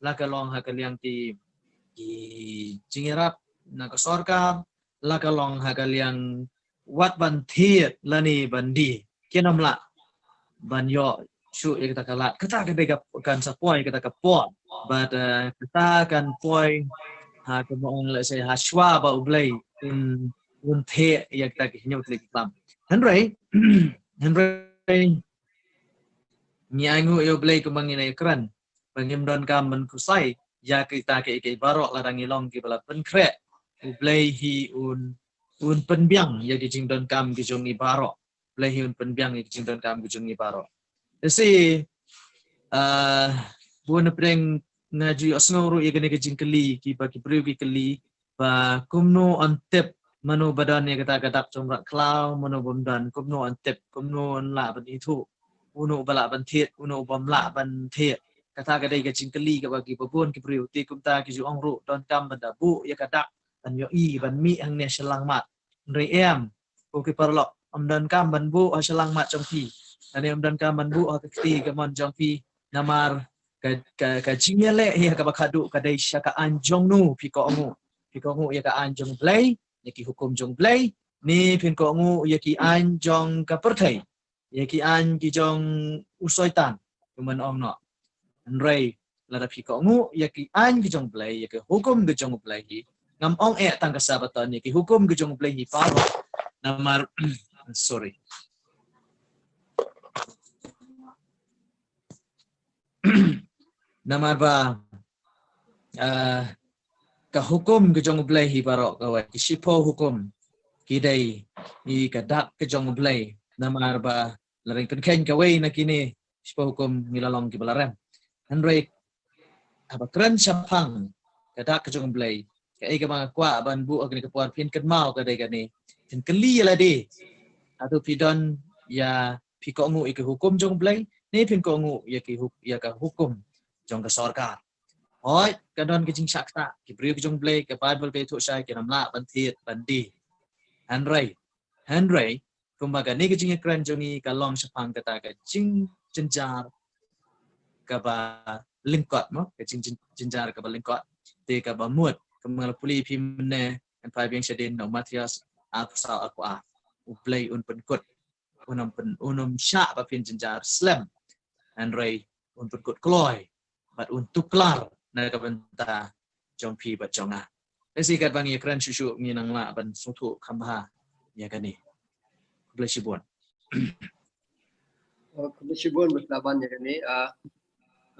la ka long ha ka liang ki, ki jingïarap na ka sorkar, la ka long ha ka liang wat ban thied lane ban die, kin ym lah ban ïoh shuh ïa kata ka lad. Kata ka dei ka, kan sa poi kata ka por. Bad, eh, kata kan poi ha, kumba ong, let's say, ha shuwa ba U Blei un, un theh ïa kita ki hynñiew tylli ki klam. Hynrei, hynrei ngi ainguh ïa U Blei kumba ngi nang ïakren, ba ngim donkam ban kusai ïa kita kiei kiei baroh, lada ngi long kiba la pynkhreh, U Blei hi un, un pynbiang ïa ki jingdonkam ki jong ngi baroh. U Blei hi un pynbiang ïa ki jingdonkam ki jong ngi baroh. Te shi, ah, bun na pdeng nga ju ïohsngew ruh ïa kane ka jingkylli, kiba ki briew ki kylli ba kumno yn tip mano ba don ïa kata ka dak jong u mrad khlaw, mano bym don, kumno yn tip, kumno yn lah ban ithuh uno ba lah ban thied, uno bym lah ban thied. Kata ka dei ka jingkylli kaba kiba bun ki briew, te kumta ki ju ong ruh, donkam ban da buh ïa ka dak ban ïohi, ban mih hangne sha langmat. Hynrei em, ko ki paralok, ym donkam ban buh ha sha langmat jong phi, lane ym donkam ban buh ha ka kti kamon jong phi. Namar ka, ka, ka jingïaleh hi ha kaba khatduh ka dei sha ka aiñ jong no phi kohnguh. Phi kohnguh ïa ka aiñ jong U Blei, ïa ki hukum jong U Blei, ne phin kohnguh ïa ki aiñ jong ka pyrthei, ïa ki aiñ ki jong u Soitan, kumba ong noh. Hynrei lada phi kohnguh ïa ki aiñ ki jong U Blei, ïa ki hukum ki jong U Blei hi, ngam ong eh tang ka Sabbaton, ïa ki hukum ki jong U Blei hi baroh. Namar, sorry. Namar ba, ah, ka hukum ka jong U Blei hi baroh kawei, ki shiphew hukum ki dei ïa ka dak ka jong U Blei. Namar ba la ring pynkheiñ kawei na kine shiphew hukum ngi la long kiba la rem. Hynrei haba kren shaphang ka dak ka jong U Blei, kaei kaba nga kwah ban buh ha kane ka por, phin kynmaw ka dei kane, phin kylli ïa lade, hato phi don ïa, phi kohnguh ïa ki hukum jong U Blei, ne phin kohnguh ïa ki huk-, ïa ka hukum jong ka sorkar? Hooid, ka don ka jingshah ktah, ki briew ki jong U Blei, ka Baibl ka ïathuh shai, kin ym lah ban thied ban die. Hynrei, hynrei kumba kane ka jingïakren jong ngi ka long shaphang kata ka jingjynjar kaba lyngkot mo, ka jing-, jing-, jynjar kaba lyngkot. Te kaba mut, kumba nga la pule ïa phi mynne, ngan phai biang shadien na u Mathaios arphew saw, arphew ar. U Blei un pynkut, un ym pyn-, un ym shah ba phin jynjar slem, hynrei un pynkut kloi bad un tuklar na ka bynta jong phi bad jong nga. Te shi katba ngi ïakren shuh shuh, ngi nang lah ban sngewthuh kham bha ïa kane. Khublei shibun. Oh, khublei shibun ba la ban ïa kane, ah,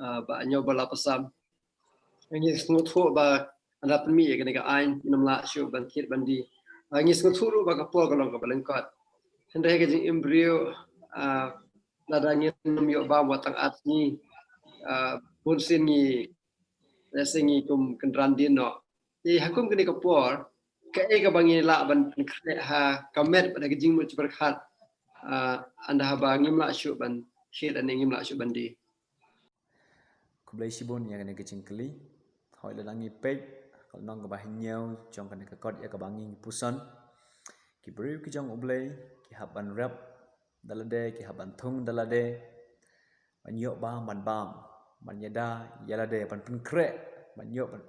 ah, Bah Ñiewbala Passam. Ngi sngewthuh ba ynda pynmih ïa kane ka aiñ, ngim lah shuh ban thied ban die. Ah, ngi sngewthuh ruh ba ka por ka long kaba lyngkot. Hynrei ka jingim briew, ah, lada ngim ïoh bam wat tang ar sngi, ah, bun sien ngi, lehse ngi kum kynran dien noh. Te ha kum kane ka por, kaei kaba ngi lah ban pynkhreh ha ka met bad ha ka jingmut jingpyrkhat, ah, ynda haba ngim lah shuh ban thied lane ngim lah shuh ban die? Khublei shibun ïa kane ka jingkylli. Hooid, lada ngi peit ka lynnong kaba hynñiew jong kane ka kot ïa kaba ngi ngi puson, ki briew ki jong U Blei ki hap ban rep da lade, ki hap ban thung da lade ban ïoh bam ban bam. ban ïada ïa lade, ban pynkhreh, ban ïoh ban,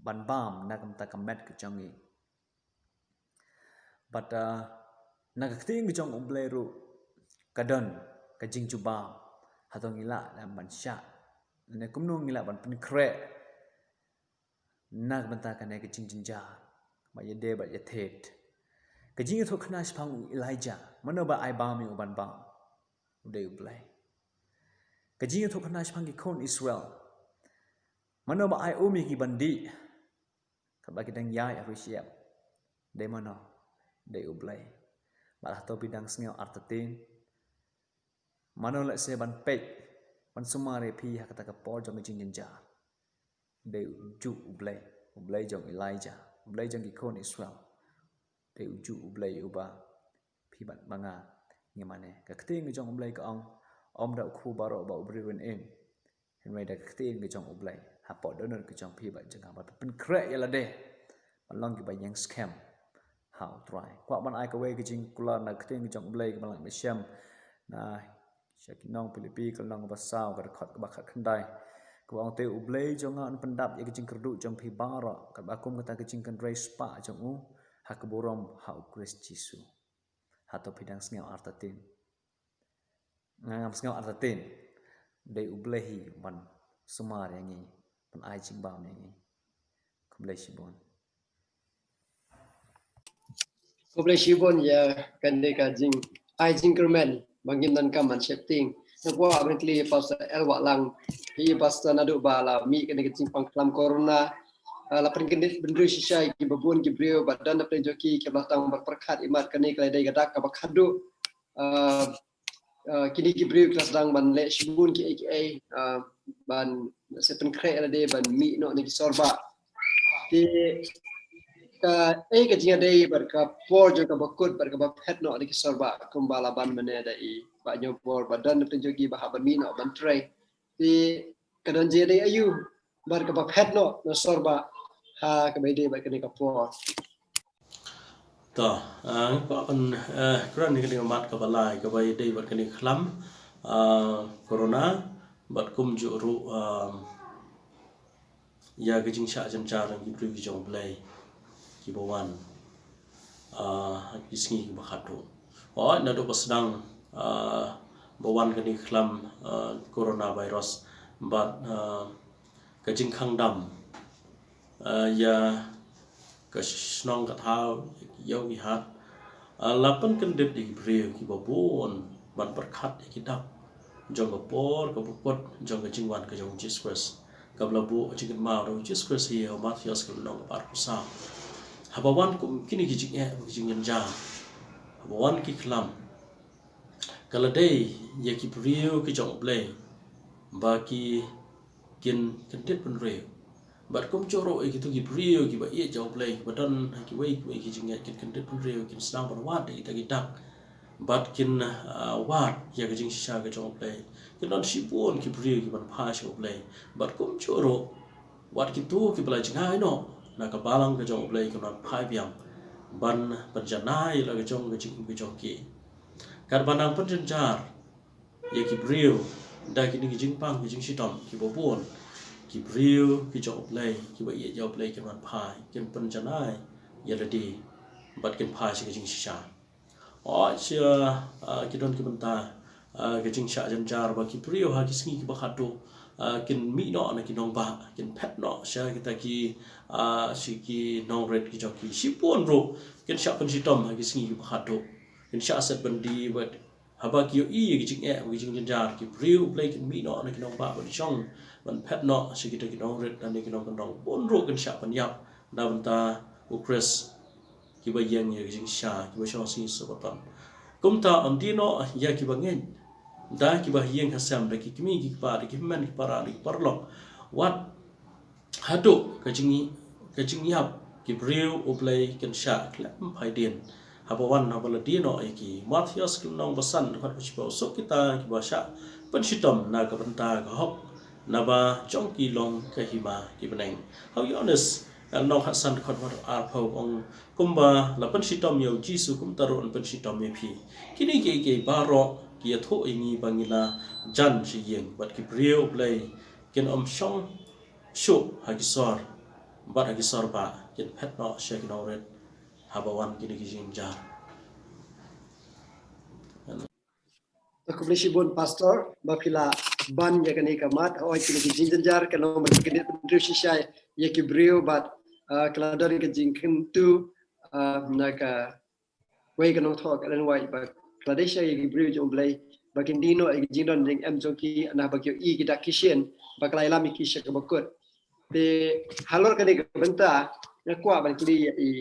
ban bam na ka bynta ka met ka jong ngi. Bad, ah, na ka ktien ka jong U Blei ruh ka don ka jingjubab hato ngi lah ban shah, ne kumno ngi lah ban pynkhreh na ka bynta kane ka jingjynjar ba ïadei bad ïathied. Ka jingïathuhkhana shaphang u Elijah, mano ba ai bam ïa u ban bam? U dei U Blei. Ka jingïathuhkhana shaphang ki khun Israel, mano ba ai um ïa ki ban dih katba ki dang ïaid ha ri shyiap? Dei mano? Dei U Blei. Bad hato phi dang sngew artatien? Mano lehse ban peit, ban sumar ïa phi ha kata ka por jong ka jingjynjar? Dei ujuh U Blei, U Blei jong Elijah, U Blei jong ki khun Israel. Dei ujuh U Blei uba phi bad ma nga ngi mane. Ka ktien ka jong U Blei ka ong, ym da u khubor baroh ba u briew un im, hynrei da ka ktien ka jong U Blei hapoh dohnud ka jong phi bad jong nga, ban pynkhreh ïa lade ban long kiba ïeng skhem ha U Trai. Kwah ban ai kawei ka jingkular na ka ktien ka jong U Blei kaba ngi la shem na sha ki nong Philippi, ka lynnong kaba saw, ka dkhot kaba khatkhyndai, kaba ong, te U Blei jong nga un pyndap ïa ka jingkyrduh jong phi baroh katba kum kata ka jingkynrei spah jong u ha ka burom ha U Khrist Jisu. Hato phi dang sngew artatien? Nga ngam sngew artatien. Dei U Blei hi ban sumar ïa ngi, ban ai jingbam ïa ngi. Khublei shibun. Khublei shibun ïa kane ka jingai jingkyrmen ba ngim donkam ban sheptieng. Nga kwah ban kylli Pastor L. Wahlang, hi Pastor, naduh ba la mih kane ka jingpang khlam corona, ah, la pynkyndit bynriew shisha ïa kiba bun ki briew, bad don na pdeng jong ki kiba la tang ban pyrkhat imat kane ka la dei ka dak kaba khadduh. Ah, ah, kine ki briew ki la sdang ban leh shibun kiei kiei, ah, ban sa pynkhreh ïa lade ban mih noh na ki sorbah. Te kaei ka jingïadei bad ka por jong kaba kut bad kaba phet noh na ki sorbah, kumba la ban mynne da i Bah Ñiewbor, ba don na pdeng jong ki ba hap ban mih noh ban trei? Te ka don jingïadei aïu bad kaba phet noh na sorbah ha kaba ïadei bad kane ka por? To, ah, nga kwah ban, eh, kren ïa kane ka mat kaba lai kaba ïadei bad kane ka khlam, ah, corona, bad kumjuh ruh, ah, ïa ka jingshah jynjar jong ki briew ki jong U Blei kiba wan, ah, ha ki sngi kiba khadduh. Hooid, naduh ba sdang, ah, ba wan kane ka khlam, ah, coronavirus bad, ah, ka jingkhang dam, ah, ïa ka shnong ka thaw, ïa ki ïew ki hat, ah, la pynkyndit ïa ki briew kiba bun ban pyrkhat ïa ki dak jong ka por kaba kut jong ka jingwan ka jong U Jisu Khrist, kaba la buh jingkynmaw da U Jisu Khrist ha u Mathaios ka lynnong kaba arphew saw. Haba wan kum kine ki jingeh bad ki jingjynjar, haba wan ki khlam, ka la dei ïa ki briew ki jong U Blei ba ki, kin kyndit bynriew. Bad kumjuh ruh ïa kito ki briew kiba ïeit ïa U Blei, kiba don ha kiwei kiwei ki jingngeit, kin kyndit bynriew, kin sdang ban wad ïa kita ki dak, bad kin, ah, wad ïa ka jingshisha ka jong U Blei. Kin don shibun ki briew kiban phai sha U Blei. Bad kumjuh ruh wat kito kiba la jngai noh na ka balang ka jong U Blei kin wan phai biang ban pynjanai ïa la ka jong ka jingim ka jong ki. Katba nang pynjynjar ïa ki briew da kine ki jingpang ki jingshitom kiba bun, ki briew ki jong U Blei kiba ïeit ïa U Blei kin wan phai, kin pynjanai ïa lade bad kin phai sha ka jingshisha. Hooid, sha, ah, ki don ki bynta, ah, ka jingshah jynjar ba ki briew ha ki sngi kiba khadduh, ah, kin mih noh na ki nongbah, kin phet noh sha kita ki, ah, sha ki nongrit ki jong ki. Shibun ruh kin shah pynshitom ha ki sngi kiba khadduh. Kin shah set byndi bad haba ki ïohi ïa ki jingeh bad ki jingjynjar, ki briew U Blei kin mih noh na ki nongbah ban shong ban phet noh sha kita ki nongrit lane ki nongkyndong. Bun ruh kin shah pynïap na bynta U Khrist, kiba ïeng ïa ka jingshisha, kiba shong ha ka sngi Sabbaton. Kumta ym die noh ïa kiba ngeit, da kiba ha ïing ha sem, da ki kmie ki kpa, da ki hynmen ki para, da ki paralok. Wat haduh ka jing, ka jingïap ki briew U Blei kin shah khlem phai dien. Haba wan, haba la die noh ïa ki. Mathaios ka lynnong ba san, dkhot ba shiphew. Suk kita kiba shah pynshitom na ka bynta ka hok, naba jong ki long ka hima ki bneng. Ha u Ïoannis ka lynnong khatsan, dkhot ba arphew, ong, kumba la pynshitom ïa U Jisu, kumta ruh yn pynshitom ïa phi. Kine kiei kiei baroh ki ïathuh ïa ngi ba ngi la jan sha ïing, bad ki briew U Blei kin ym shong shuh ha ki sor, bad ha ki sor ba kin phet noh sha ki nongrit haba wan kine ki jingjynjar. To khublei shibun Pastor, ba phi la ban ïa kane ka mat, hooid kine ki jingjynjar kan long ba kin pynriew shisha ïa ki briew bad, ah, ka la don ka jingkyntu, ah, na kawei ka nongthoh ka Ellen White ba ka la dei shisha ïa ki briew jong U Blei ba kin die noh ïa ki jingdon jingem jong ki, na ba ki ïohi ki dak ki shin ba ka la ïalam ïa ki sha kaba kut. Te halor kane ka bynta nga kwah ban kylli ïa i,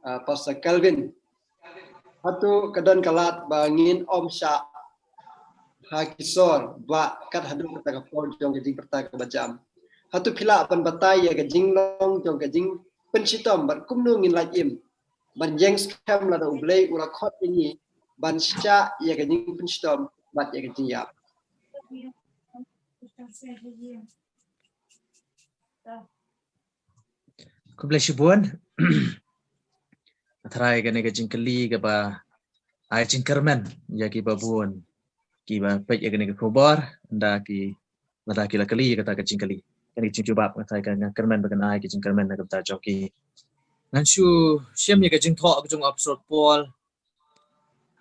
ah, Pastor Calvin. Hato ka don ka lad ba ngin ym shah ha ki sor ba kat haduh kata ka por jong ka jingpyrta kaba jam? Hato phi lah ban batai ïa ka jinglong jong ka jingpynshitom bad kumno ngin lait im ban ïeng skhem lada U Blei u la khot ïa ngi ban shah ïa ka jingpynshitom bad ïa ka jingïap? Khublei shibun. Nga tharai kane ka jingkylli kaba ai jingkyrmen ïa kiba bun kiba peit ïa kane ka khubor, ynda ki, lada ki la kylli ïa kata ka jingkylli. Kane ka jingjubab nga tharai ka, nga kyrmen ba kan ai ka jingkyrmen na ka bynta jong ki. Ngan shu shim ïa ka jingthoh ka jong u Apostol Paul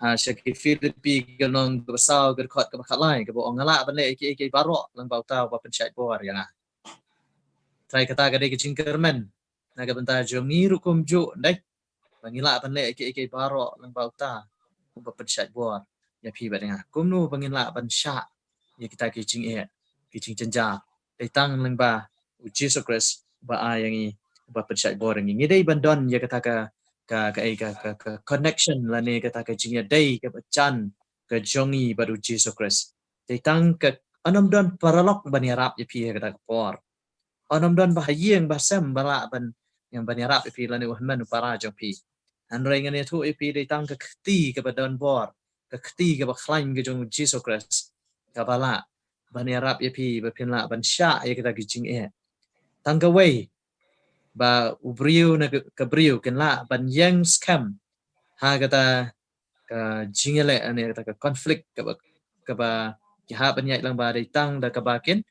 ha sha ki Philippi ka lynnong kaba saw ka dkhot kaba khatlai kaba ong, nga lah ban leh kiei kiei baroh lyngba uta uba pynshait bor ïa nga. Tharai kata ka dei ka jingkyrmen na ka bynta jong ngi ruh kumjuh, dei ba ngi lah ban leh kiei kiei baroh lyngba uta uba pynshait bor ïa phi bad ïa nga. Kumno ba ngin lah ban shah ïa kita ki jingeh ki jingjynjar? Dei tang lyngba U Jisu Khrist uba ai ïa ngi, uba pynshait bor ïa ngi. Ngi dei ban don ïa kata ka, ka, ka, ka, ka, ka connection lane kata ka jingïadei kaba jan ka jong ngi bad U Jisu Khrist. Dei tang ka, yn ym don paralok ban ïarap ïa phi ha kata ka por. Yn ym don ba ha ïing ba sem ba lah ban, ïa, ban ïarap ïa phi lane u hynmen u para jong phi. Hynrei ngan ïathuh ïa phi, dei tang ka kti kaba don bor, ka kti kaba khlaiñ ka jong U Jisu Khrist kaba lah ban ïarap ïa phi ba phin lah ban shah ïa kita ki jingeh. Tang kawei ba u briew na ka, ka briew kin lah ban ïeng skhem ha kata ka jingïaleh ne kata ka conflict kaba, kaba ki hap ban ïaid lang ba dei tang da kaba kin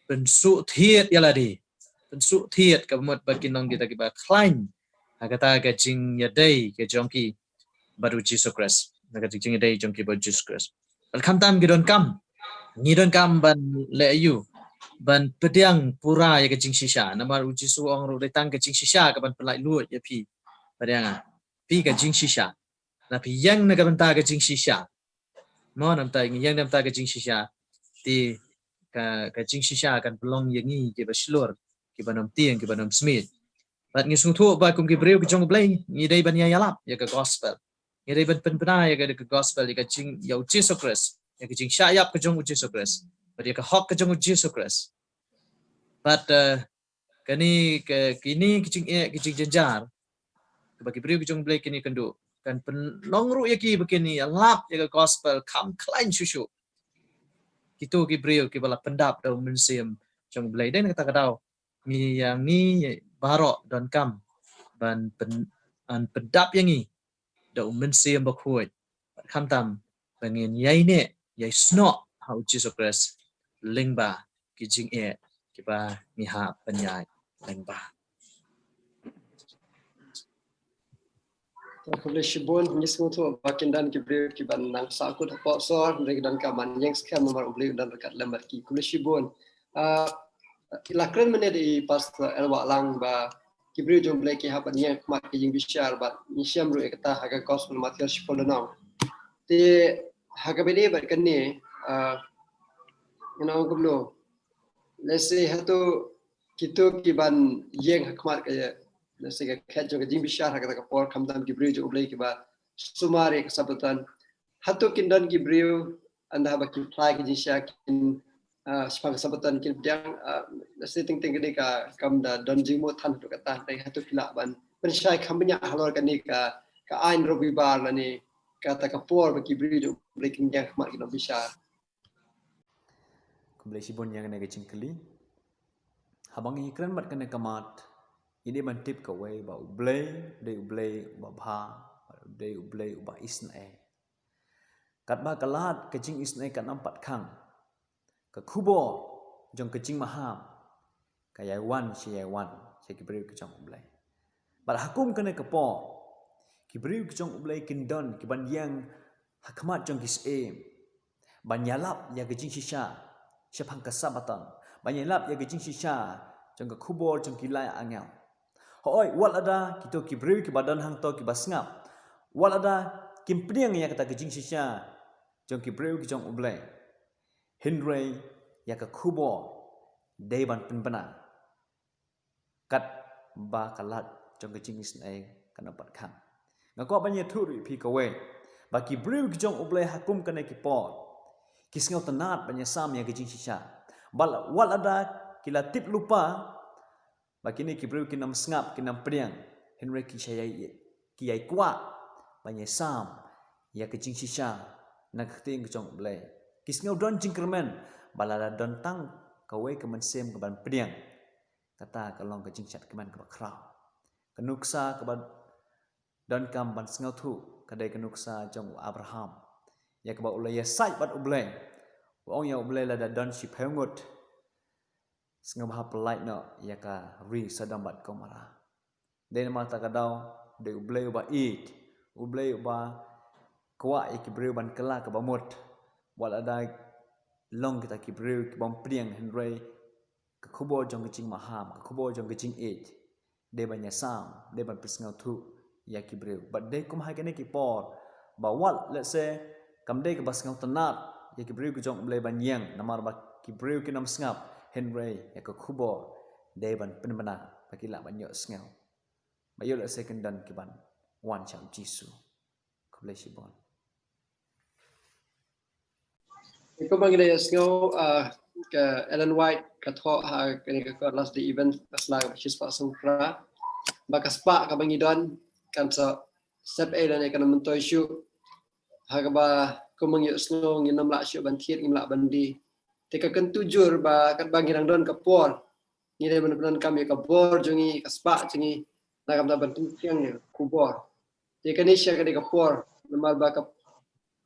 pynsuhthied ïa lade, pynsuhthied kaba mut ba kin long kita kiba khlaiñ ha kata ka jingïadei ka jong ki bad U Jisu Khrist, na ka jingïadei jong ki bad U Jisu Khrist. Bad khamtam ki donkam, ngi donkam ban leh aïu? Ban pdiang pura ïa ka jingshisha. Namar U Jisu u ong ruh dei tang ka jingshisha ka ban pynlait luid ïa phi bad ïa nga. Phi ka jingshisha. La phi ïeng na ka bynta ka jingshisha. Mo, namta ngi ïeng na ka bynta ka jingshisha, te ka, ka jingshisha kan pynlong ïa ngi kiba shlur, kiba nym tieng, kiba nym smit. Bad ngi sngewthuh ba kum ki briew ki jong U Blei ngi dei ban ïa ïalap ïa ka gospel. Ngi dei ban pynbna ïa ka, ka gospel, ïa ka jing, ïa U Jisu Khrist, ïa ka jingshah ïap ka jong U Jisu Khrist, bad ïa ka hok ka jong U Jisu Khrist. Bad, eh, kane ka, kine ki jingeh ki jingjynjar kaba ki briew ki jong U Blei kin ïakynduh kan pynlong ruh ïa ki ba kin ïalap ïa ka gospel kham khlaiñ shuh shuh. Kito ki briew kiba la pyndap da U Mynsiem jong U Blei. Dei na kata ka daw ngi, ïa ngi baroh donkam ban pyn, ban pyndap ïa ngi da U Mynsiem Bakhuid. Bad khamtam ba ngin ïai neh ïai snoh ha U Jisu Khrist lyngba ki jingeh kiba ngi hap ban ïaid lyngba. Khublei shibun. Ngi sngewthuh ba kin don ki briew kiban nang sahkut hapoh sor, hynrei ki donkam ban ïeng skhem namar U Blei u don ryngkat lem bad ki. Khublei shibun. Ah, la kren mynne da i Pastor Elwah lang ba ki briew jong U Blei ki hap ban ïeng khmat ki jingbishar, bad ngi shem ruh ïa kata ha ka gospel Mathaios shiphew lynnong. Te ha kaba ïadei bad kane, ah, ngi ong kumno, lehse hato kito kiban ïeng ha khmat ka, lehse ka khet jong ka jingbishar ha kata ka por, khamtam ki briew jong U Blei kiba sumar ïa ka Sabbaton, hato kin don ki briew ynda haba ki phla ïa ka jingshisha kin, ah, shaphang ka Sabbaton kin pdiang, ah, lehse teng teng kane ka kam da don jingmut than haduh katta, te hato phi lah ban pynshai kham bniah halor kane ka, ka aiñ Robibar lane kata ka por ba ki briew jong U Blei kin ïeng ha khmat ki nongbishar? Khublei shibun ïa kane ka jingkylli. Haba ngi kren bad kane ka mat, ngi dei ban tip kawei ba U Blei u dei U Blei uba bha, u dei U Blei uba isynei. Katba ka lad ka jingisynei kan ym pat khang, ka khubor jong ka jingmaham ka ïai wan sha ïai wan sha ki briew ki jong U Blei. Bad ha kum kane ka por, ki briew ki jong U Blei kin don ki ban ïeng ha khmat jong ki syiem ban ïalap ïa ka jingshisha shaphang ka Sabaton, ban ïalap ïa ka jingshisha jong ka khubor jong ki lai angel. Hooid, wat lada kito ki briew kiba don hangto kiba sngap, wat lada kim pdiang ïa kata ka jingshisha jong ki briew ki jong U Blei, hynrei ïa ka khubor dei ban pynbna katba ka lad jong ka jingisynei kan ym pat khang. Nga kwah ban ïathuh ruh ïa phi kawei, ba ki briew ki jong U Blei ha kum kane ki por ki sngewtynnad ban ïasam ïa ka jingshisha. Bad wat lada ki la tip lypa ba kine ki briew kin ym sngap, kin ym pdiang, hynrei ki shah ïai, ki ïai kwah ban ïasam ïa ka jingshisha na ka ktien ka jong U Blei. Ki sngew don jingkyrmen ba lada don tang kawei ka mynsiem kaban pdiang, kata ka long ka jingshad kmen kaba khraw. Ka nuksa kaba donkam ban sngewthuh ka dei ka nuksa jong u Abraham, ïa kaba u la ïasaid bad U Blei, u ong ïa U Blei, lada don shiphew ngut, sngewbha pyllait noh ïa ka ri Sodom bad Gomorrah. Dei namar kata ka daw, dei U Blei uba ïeit, U Blei uba kwah ïa ki briew ban kylla kaba mut. Wat lada long kita ki briew ki bym pdiang, hynrei ka khubor jong ka jingmaham, ka khubor jong ka jingïeit, dei ban ïasam, dei ban pynsngewthuh ïa ki briew. Bad dei kum ha kine ki por, ba wat, let's say, kam dei kaba sngewtynnad ïa ki briew ki jong U Blei ban ïeng, namar ba ki briew kin ym sngap, hynrei ïa ka khubor dei ban pynbna ba ki lah ban ïohsngew. Ba ïoh, let's say, kin don kiban wan sha U Jisu. Khublei shibun. Kumba ngi la ïohsngew, ah, ka Ellen White ka thoh ha kane ka Last Day Event ka sla kaba shispah sawphew phra, ba ka spah kaba ngi don kan sa sep ei lane kan myntoi shuh. Ha kaba kumba ngi ïohsngew ngin ym lah shuh ban thied, ngim lah ban die. Te ka kyntu jur ba katba ngi dang don ka por, ngi dei ban pyndonkam ïa ka bor jong ngi, ka spah jong ngi na ka bynta ban pynpdiang ïa ka khubor. Te kane shisha ka dei ka por, namar ba ka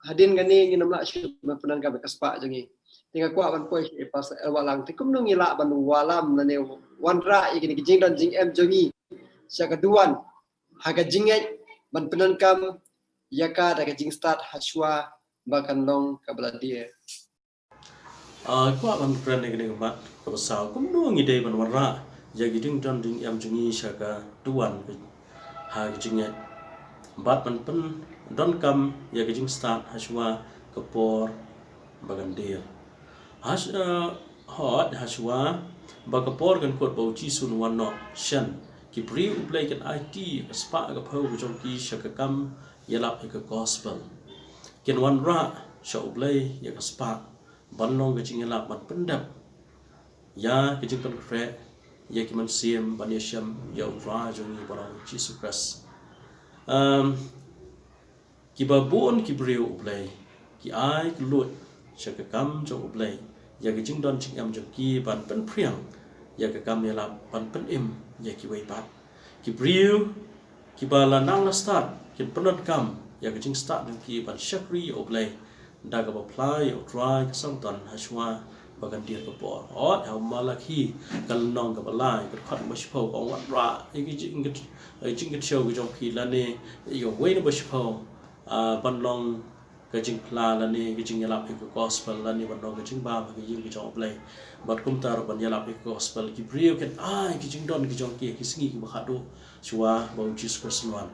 hadien kane ngin ym lah shuh ban pyndonkam ïa ka spah jong ngi. Te nga kwah ban poi sha i Pastor L. Wahlang, te kumno ngi lah ban wallam lane wanrah ïa kine ki jingdon jingem jong ngi sha ka duwan ha ka jingngeit ban pyndonkam ïa ka da ka jingstad hashwa ba kan long kaba la dier. Ah, kwah ban kren ïa kane ka mat kaba saw, kumno ngi dei ban wanrah ïa ki jingdon jingem jong ngi sha ka duwan ha ka jingngeit bad ban pyndonkam ïa ka jingstad hashwa ka por ba kan dier. Hash-, ah, hooid, hashwa ba ka por kan kut ba U Jisu un wan noh shen, ki briew U Blei kin aiti ïa ka spah ka phew ka jong ki sha ka kam ïalap ïa ka gospel. Kin wanrah sha U Blei ïa ka spah ban long ka jingïalap ban pyndep ïa ka jingpynkhreh ïa ki mynsiem ban ïashem ïa U Trai jong ngi ba long U Jisu Khrist. Em, kiba bun ki briew U Blei ki ai kylluid sha ka kam jong U Blei ïa ka jingdon jingem jong ki ban pynphriang ïa ka kam ïalap ban pynim ïa kiwei pat. Ki briew kiba la nang la stad kin pyndonkam ïa ka jingstad jong ki ban shakri ïa U Blei da kaba phla ïa U Trai ka sangtan hashwa ba kan dier ka por. Hooid, ha u Malakhi ka lynnong kaba lai, ka dkhot ba shiphew, ka ong, wanrah ïa ki jing, ïa ki jingkyrsiew ki jong ki, lane ïa uwei na ba shiphew, ah, ban long ka jingphla lane ka jingïalap ïa ka gospel lane ban long ka jingbam ha ka ïing ka jong U Blei. Bad kumta ruh ban ïalap ïa ka gospel, ki briew kin ai ki jingdon ki jong ki ha ki sngi kiba khatduh shuwa ba U Jisu Khrist un wan.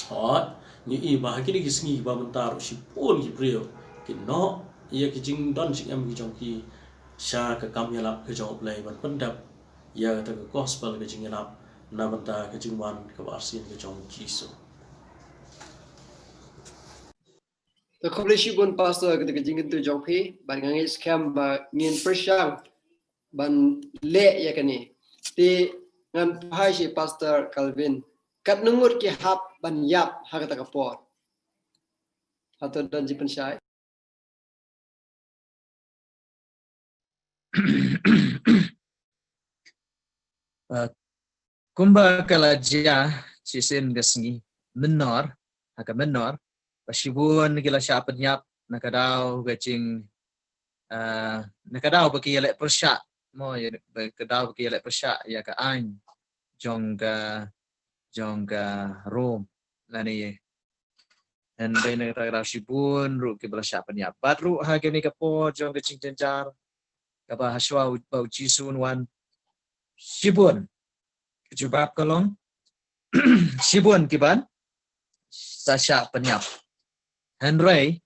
Hooid, ngi i ba ha kine ki sngi kiba mynta ruh shibun ki briew ki noh ïa ki jingdon jingem ki jong ki sha ka kam ïalap ka jong U Blei ban pyndep ïa kata ka gospel ka jingïalap na bynta ka jingwan kaba arsien ka jong U Jisu. Te khublei shibun Pastor, kata ka jingkyntu jong phi, bad nga ngeit skhem ba ngin pyrshang ban leh ïa kane. Te ngan phai sha Pastor Calvin, katno ngut ki hap ban ïap ha kata ka por? Hato don jingpynshai? Uh, kumba ka la jia shisien ka sngi, mynno, ha ka mynno, ba shibun ki la shah pynïap na ka daw ka jing, ah, na ka daw ba ki ïaleh pyrshah, mo, ïa, ba ka daw ba ki ïaleh pyrshah ïa ka aiñ jong ka, jong ka Rom. Lane hynrei na kata ka daw shibun ruh kiba la shah pynïap. Bad ruh ha kane ka por jong ka jingjynjar kaba hashwa u, ba u Jisu un wan, shibun, ka jubab ka long, shibun kiban sa shah pynïap. Hynrei,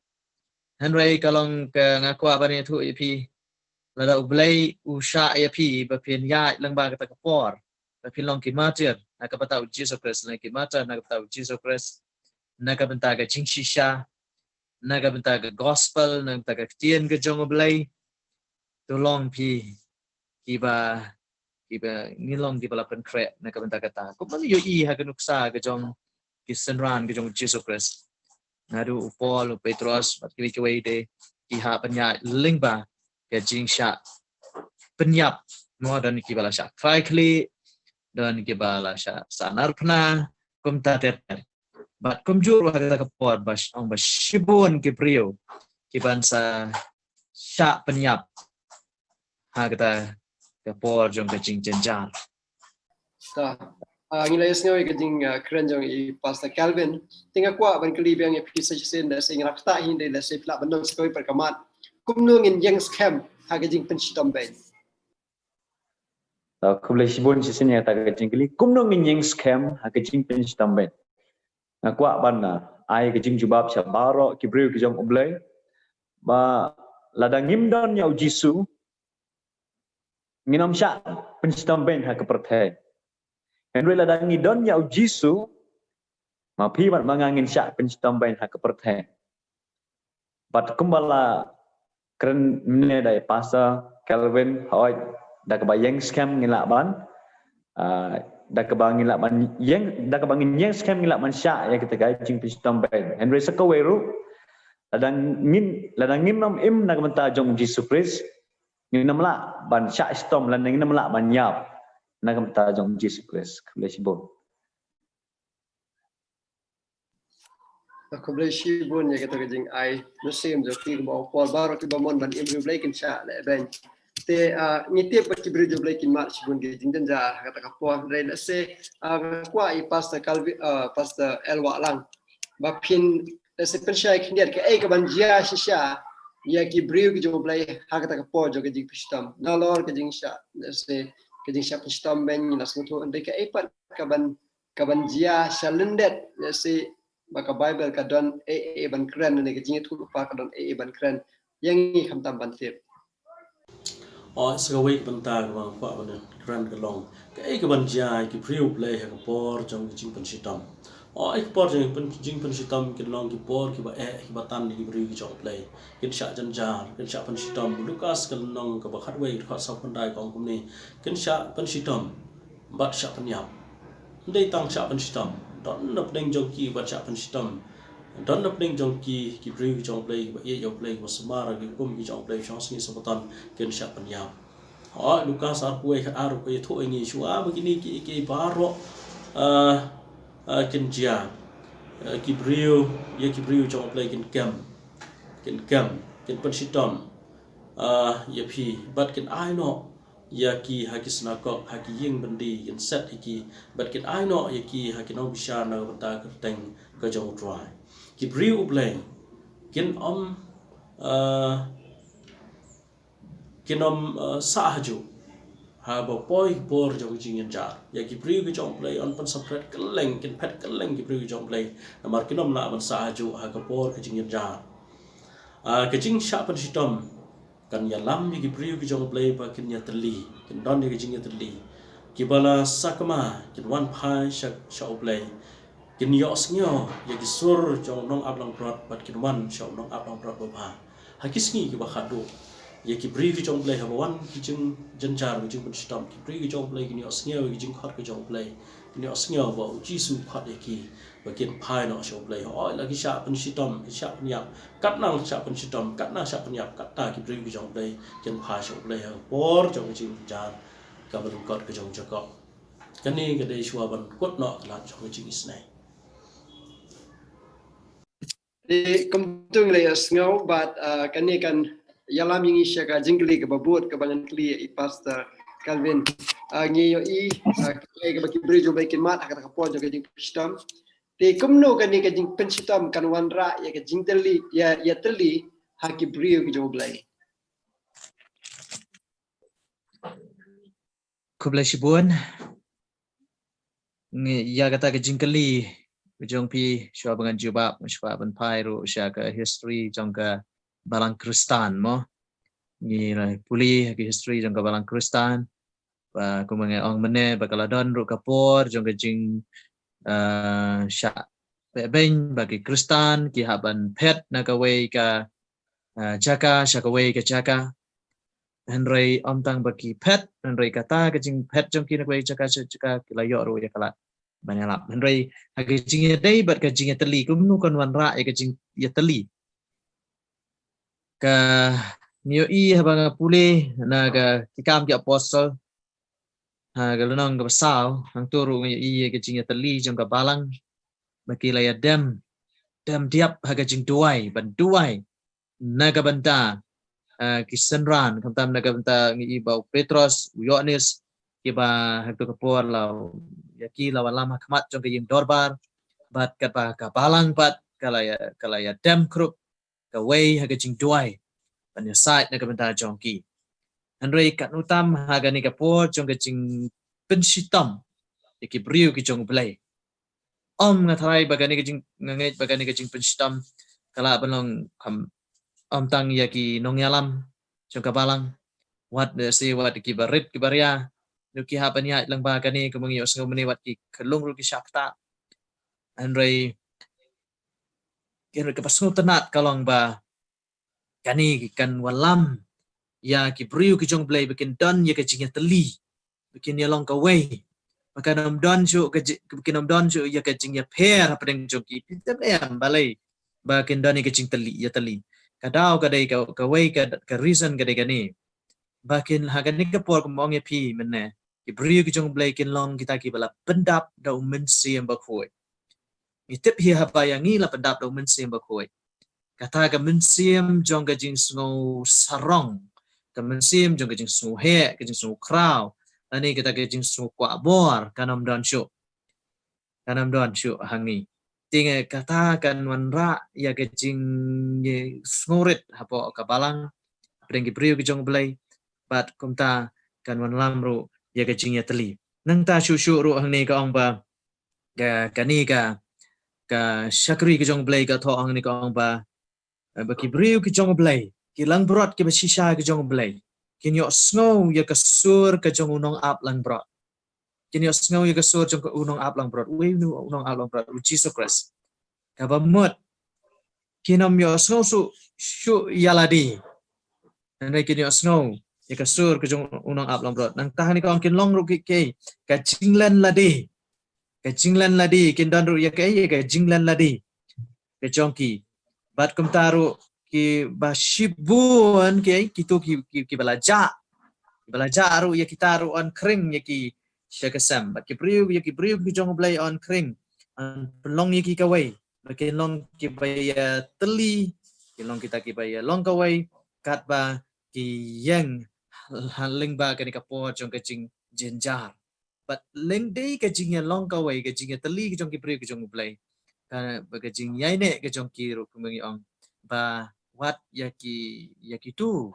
hynrei ka long ka, nga kwah ban ïathuh ïa phi, lada U Blei u shah ïa phi ba phin ïaid lyngba kata ka por, ba phin long ki martyr na ka bynta u Jisu Khrist, na ki martyr na ka bynta u Jisu Khrist, na ka bynta ka jingshisha, na ka bynta ka gospel, na ka bynta ka ktien ka jong U Blei, to long phi kiba, kiba ngin long kiba la pynkhreh na ka bynta kata. Kumba ngi ïohi ha ka nuksa ka jong ki synran ka jong u Jisu Khrist, naduh u Paul, u Petros bad kiwei kiwei de, ki hap ban ïaid lyngba ka jingshah pynïap, mo, don kiba la shah krai khlieh, don kiba la shah sahnarphna, kumta ter ter. Bad kumjuh ruh ha kata ka por ba sh-, ong ba shibun ki briew kiban sa shah pynïap ha kata ka por jong ka jingjynjar. Ta, ah, ngi la ïohsngew ïa ka jing, ah, kren jong i Pastor Calvin. Te nga kwah ban kylli biang ïa phi sa shisien, lehse ngi la ktah hi, hynrei lehse phi lah ban ong sa kawei pat ka mat. Kumno ngin ïeng skhem ha ka jingpynshitom beiñ? Ta, khublei shibun shisien ïa kata ka jingkylli. Kumno ngin ïeng skhem ha ka jingpynshitom beiñ? Nga kwah ban, ah, ai ka jingjubab sha baroh ki briew ki jong U Blei. Ba lada ngim don ïa u Jisu, ngin ym shah pynshitom beiñ ha ka pyrthei. Hynrei lada ngi don ïa u Jisu, ma phi bad ma nga ngin shah pynshitom beiñ ha ka pyrthei. Bad kumba la kren mynne da i Pastor Calvin, hooid, da kaba ïeng skhem ngin lah ban, ah, da kaba ngin lah ban ïeng, da kaba ngin ïeng skhem ngin lah ban shah ïa kata ka jingpynshitom beiñ. Hynrei sa kawei ruh, lada ngin, lada ngin ym im na ka bynta jong u Jisu Khrist, ngin ym lah ban shah shitom lane ngin ym lah ban ïap na ka bynta jong u Jisu Khrist. Khublei shibun. Khublei shibun ïa kata ka jingai mynsiem jong phi, kumba ong Paul, baroh kiba mon ban im ïa U Blei kin shah leh beiñ. Te, ah, ngi tip ba ki briew jong U Blei kin mad shibun ki jingjynjar ha kata ka por. Hynrei lehse, ah, nga kwah i Pastor Calvi-, ah, Pastor L Wahlang, ba phin, lehse, pynshai khyndiat kaei kaban jia shisha ïa ki briew ki jong U Blei ha kata ka por jong ka jingpynshitom. Nalor ka jingshah, lehse, ka jingshah pynshitom beiñ ngi la sngewthuh, hynrei kaei pat kaban, kaban jia sha lyndet, lehse, ba ka Baibl ka don ei ei ban kren, ne ka jingïathuhlypa ka don ei ei ban kren ïa ngi khamtam ban tip. O, sa kawei ka bynta kaba nga kwah ban kren ka long kaei kaban jia ïa ki briew U Blei ha ka por jong ka jingpynshitom. O, ha ka por jong ka pyn-, jingpynshitom kin long ki por kiba eh, kiba tan ïa ki briew ki jong U Blei. Kin shah jynjar, kin shah pynshitom. Lukas ka lynnong kaba khatwei, dkhot sawphew khyndai ka ong kumne: kin shah pynshitom bad shah pynïap. Ym dei tang shah pynshitom, don na pdeng jong ki bad shah pynshitom. Don na pdeng jong ki, ki briew ki jong U Blei, kiba ïeit ïa U Blei, kiba sumar ïa ki hukum ki jong U Blei shong sngi Sabbaton, kin shah pynïap. Hooid, Lukas arphew wei, arphew wei ïathuh ïa ngi shuwa ba kine ki, ki baroh, ah, ah, kin jia. Ah, ki briew, ïa ki briew jong U Blei kin kem. Kin kem, kin pynshitom, ah, ïa phi, bad kin ai noh ïa ki ha ki synagog, ha ki ïing byndi, kin set ïa ki, bad kin ai noh ïa ki ha ki nongbishar na ka bynta ka kyrteng ka jong U Trai. Ki briew U Blei kin ym, ah, kin ym, ah, sah hajuh haba poi ka por jong ka jingjynjar. Ïa ki briew ki jong U Blei yn pynsaphriang kylleng, kin phet kylleng ki briew ki jong U Blei, namar kin ym lah ban sah hajuh ha ka por ka jingjynjar. Ah, ka jingshah pynshitom kan ïalam ïa ki briew ki jong U Blei ba kin ïatylli, kin don ïa ka jingïatylli. Kiba la sakma kin wan phai sha, sha U Blei. Kin ïohsngew ïa ki sur jong u nongap langbrot bad kin wan sha u nongap langbrot babha. Ha ki sngi kiba khatduh, ïa ki briew ki jong U Blei haba wan ki jingjynjar, ki jingpynshitom, ki briew ki jong U Blei kin ïohsngew ïa ki jingkhot ki jong U Blei. Kin ïohsngew ba U Jisu u khot ïa ki ba kin phai noh sha U Blei. Hooid, la ki shah pynshitom, ki shah pynïap, katno shah pynshitom, katno shah pynïap, kata ki briew ki jong U Blei kin phai sha U Blei ha ka por jong ka jingjynjar kaba lyngkot ka jong Jakob. Kane ka dei shuwa ban kut noh ka lad jong ka jingisynei. Te kumta ngi la ïohsngew bad, ah, kane kan ïalam ïa ngi sha ka jingkylli kaba bud kaba ngan kylli ïa i Pastor Calvin. Ah, ngi ïohi, ah, ka kaba ki briew jong U Blei kin mad ha kata ka por jong ka jingpynshitom. Te kumno kane ka jingpynshitom kan wanrah ïa ka jingtylli, ïa, ïa tylli ha ki briew ki jong U Blei. Khublei shibun. Ngi ïa kata ka jingkylli jong phi, shuwa ba ngan jubab, shuwa ban phai ruh sha ka history jong ka balang Khristan mo. Ngi la pule ha ka history jong ka balang Khristan. Ba kumba ngi ong mynne ba ka la don ruh ka por jong ka jing, eh, shah beh beiñ ba ki Khristan ki hap ban phet na kawei ka, eh, jaka sha kawei ka jaka. Hynrei ym tang ba ki phet, hynrei kata ka jingphet jong ki na kawei jaka sha jaka ki la ïoh ruh ïa ka lad ban ïalap. Hynrei ha ka jingïadei bad ka jingïatylli, kumno kan wanrah ïa ka jingïatylli? Ka ngi ïohi haba nga pule na ka Ki Kam ki Apostol, ha ka lynnong kaba saw, hangto ruh ngi ïohi ïa ka jingïatylli jong ka balang ba ki la ïadem, dem diap ha ka jingduwai, ban duwai na ka bynta, eh, ki synran, khamtam na ka bynta ngi ïohi ba u Petros, u Ïoannis, kiba ha kato ka por la, ïa ki la wallam ha khmat jong ka ïing dorbar, bad katba ka balang pat ka la ïa, ka la ïadem khrup kawei ha ka jingduwai ban ïasaid na ka bynta jong ki. Hynrei katno tam ha kane ka por jong ka jingpynshitom ïa ki briew ki jong U Blei. Ym, nga tharai ba kane ka jing, nga ngeit ba kane ka jingpynshitom ka lah ban long kham, ym tang ïa ki nongïalam jong ka balang, wat, eh, se wat ki barit ki baria, ruh ki hap ban ïaid lang ba kane, kumba ngi ïohsngew mynne wat ki khyllung ruh ki shah ktah. Hynrei kane kaba sngewtynnat ka long ba kane kan wallam ïa ki briew ki jong U Blei ba kin don ïa ka jingïatylli, ba kin ïalong kawei, ba kan ym don shuh ka ji-, ba kin ym don shuh ïa ka jingïapher hapdeng jong ki. Phi tip em balei ba kin don ïa ka jingtylli, ïatylli? Ka daw ka dei ka, kawei ka, ka reason ka dei kane, ba kin ha kane ka por kumba ong ïa phi mynne, ki briew ki jong U Blei kin long kita kiba la pyndap da U Mynsiem Bakhuid. Ngi tip hi haba ïa ngi la pyndap da U Mynsiem Bakhuid, kata ka mynsiem jong ka jingsngew sarong, ka mynsiem jong ka jingsngew heh, ka jingsngew khraw, lane kata ka jingsngew kwah bor, kan ym don shuh. Kan ym don shuh ha ngi. Te ngi, kata kan wanrah ïa ka jingsngewrit hapoh ka balang, hapdeng ki briew ki jong U Blei, bad kumta kan wanlam ruh ïa ka jingïatylli. Nangta shuh shuh ruh hangne ka ong ba ka, kane ka, ka shakri ka jong U Blei ka thoh hangne ka ong ba, eh, ba ki briew ki jong U Blei, ki langbrot kiba shisha ki jong U Blei, kin ïohsngew ïa ka sur ka jong u nongap langbrot. Kin ïohsngew ïa ka sur jong u nongap langbrot. Uei u nongap langbrot? U Jisu Khrist. Kaba mut kin ym ïohsngew shuh, shuh ïa lade, hynrei kin ïohsngew ïa ka sur ka jong u nongap langbrot. Nangta hangne ka ong kin long ruh ki, ki, ka jinglen lade. Ka jinglen lade, kin don ruh ïa ka, ïa ka jinglen lade ka jong ki. Bad kumta ruh kiba shibun ki, kito ki, ki, kiba la jah, kiba la jah ruh ïa kita ruh yn khring ïa ki sha ka sem. Bad ki briew, ïa ki briew ki jong U Blei yn khring, yn pynlong ïa ki kawei, ba kin long kiba ïatylli, kin long kita kiba ïalong kawei, katba ki ïeng ha lyngba kane ka por jong ka jingjynjar. Bad lehse dei ka jingïalong kawei, ka jingïatylli ka jong ki briew ka jong U Blei, ka, ba ka jingïaineh ka jong ki ruh, kumba ngi ong, ba wat ïa ki, ïa kito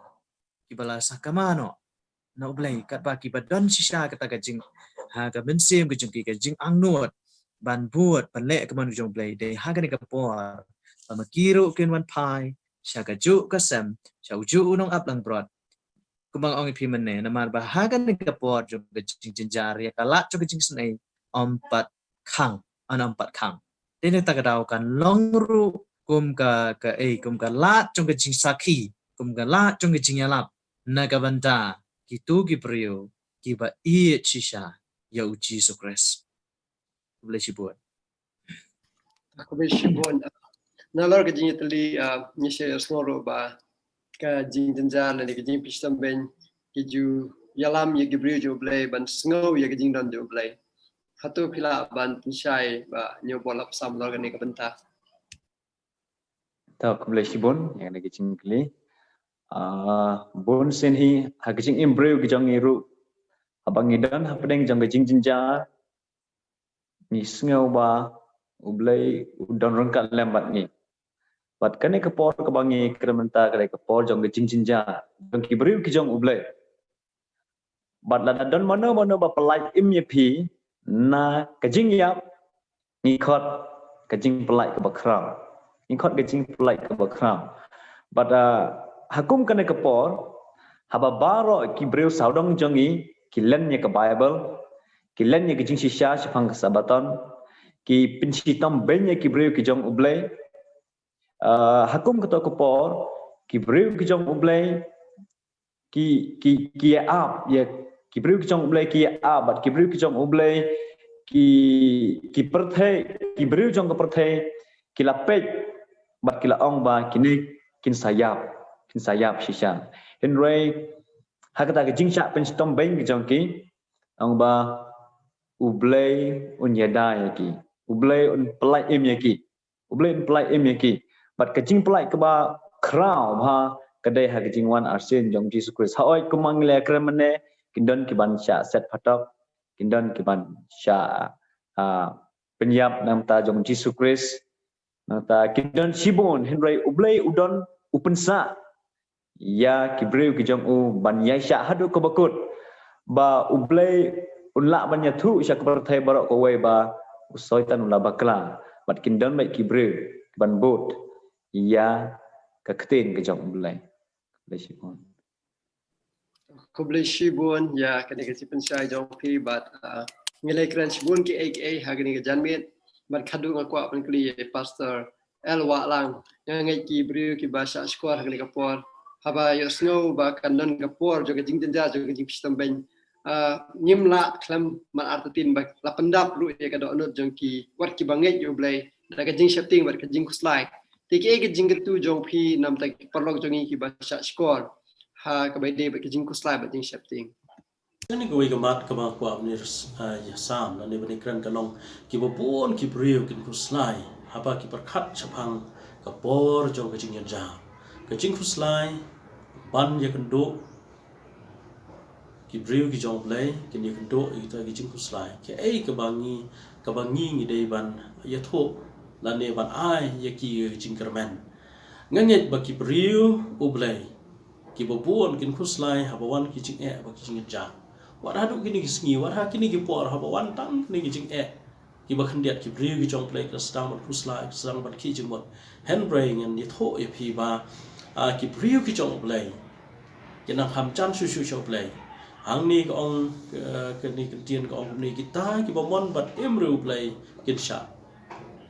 kiba la sakma noh na U Blei, katba kiba don shisha kata ka jing, ha, ka mynsiem ka jong ki, ka jingangnud ban bud, ban leh ka mon ka jong U Blei. Dei ha kane ka por ba ma ki ruh kin wan phai sha kajuh ka sem, sha ujuh u nongap langbrot. Kumba nga ong ïa phi mynne, namar ba ha kane ka por jong ka jingjynjar, ïa ka lad jong ka jingisynei ym pat khang, yn ym pat khang. Te nangta ka daw kan long ruh kum ka, ka, eh, kum ka lad jong ka jingsakhi, kum ka lad jong ka jingïalap na ka bynta kito ki briew kiba ïeit shisha ïa U Jisu Khrist. Khublei shibun. Khublei shibun. Nalor ka jingïatylli, ah, ngi sa ïohsngew ruh ba ka jingjynjar lane ka jingpynshitom beiñ ki ju ïalam ïa ki briew jong U Blei ban sngew ïa ka jingdon jong U Blei. Hato phi lah ban pynshai, Bah Ñiewbor Lapsam, halor kane ka bynta? To, khublei shibun ïa kane ka jingkylli. Ah, bun sien hi, ha ka jingim briew ka jong ngi ruh, haba ngi don hapdeng jong ka jingjynjar, ngi sngew ba U Blei u don ryngkat lem bad ngi. Bad kane ka por kaba ngi kren mynta ka dei ka por jong ka jingjynjar jong ki briew ki jong U Blei. Bad lada don mano mano ba pyllait im ïa phi na ka jingïap, ngi khot ka jingpyllait kaba khraw. Ngi khot ka jingpyllait kaba khraw. Bad, ah, ha kum kane ka por, haba baroh ki briew sawdong jong ngi ki len ïa ka Baibl, ki len ïa ka jingshisha shaphang ka Sabbaton, ki pynshitom beiñ ïa ki briew ki jong U Blei. Ah, ha kum kato ka por, ki briew ki jong U Blei ki, ki, ki ïa ap ïa, ki briew ki jong U Blei ki ïa ap, bad ki briew ki jong U Blei ki, ki pyrthei, ki briew jong ka pyrthei ki la peit bad ki la ong ba kine kin sa ïap, kin sa ïap shisha. Hynrei ha kata ka jingshah pynshitom beiñ ki jong ki, ong ba U Blei un ïada ïa ki, U Blei un pyllait im ïa ki. U Blei un pyllait im ïa ki. Bad ka jingpyllait kaba khraw bha ka dei ha ka jingwan arsien jong Jisu Khrist. Hooid, kumba ngi la kren mynne, kin don ki ban shah set phatok, kin don ki ban shah, ah, pynïap na ka bynta jong Jisu Khrist. Nangta kin don shibun, hynrei U Blei u don, u pynsah ïa ki briew ki jong u ban ïaishah haduh kaba kut, ba U Blei un lah ban ïathuh sha ka pyrthei baroh kawei ba u Soitan u la bakla. Bad kin don beit ki briew ban bud ïa ka ktien ka jong U Blei. Khublei shibun. Khublei shibun ïa kane ka jingpynshai jong phi bad, ah, ngi la kren shibun kiei kiei ha kane ka janmiet. Bad khadduh nga kwah pynkylli ïa Pastor L Wahlang. Nga ngeit ki briew kiba shah shkor ha kane ka por, haba ïohsngew ba kan don ka por jong ka jingjynjar, jong ka jingpynshitom beiñ, ah, ngim lah khlem man artatien ba la pyndap ruh ïa ka dohnud jong ki, wat kiba ngeit ïa U Blei da ka jingsheptieng bad ka jingkhuslai. Te kiei ka jingkyntu jong phi na ka bynta ki paralok jong ngi kiba shah shkor ha kaba ïadei bad ka jingkhuslai bad jingsheptieng? Kane kawei ka mat kaba nga kwah ban ïa, ah, ïasam lane ban ïakren ka long, kiba bun ki briew kin khuslai haba ki pyrkhat shaphang ka por jong ka jingjynjar. Ka jingkhuslai ban ïakynduh, ki briew ki jong U Blei kin ïakynduh ïa kita ki jingkhuslai. Kaei kaba ngi, kaba ngi ngi dei ban ïathuh lane ban ai ïa ki ka jingkyrmen? Nga ngeit ba ki briew U Blei kiba bun kin khuslai haba wan ki jingeh bad ki jingjynjar. Wat haduh kine ki sngi, wat ha kine ki por haba wan tang kine ki jingeh kiba khyndiat, ki briew ki jong U Blei ki la sdang ban khuslai, ki la sdang ban khih jingmut. Hynrei ngan ïathuh ïa phi ba, ah, ki briew ki jong U Blei ki nang kham jan shuh shuh sha U Blei. Hangne ka ong, eh, kane ka ktien ka ong kumne, kita kiba mon bad im ri U Blei kin shah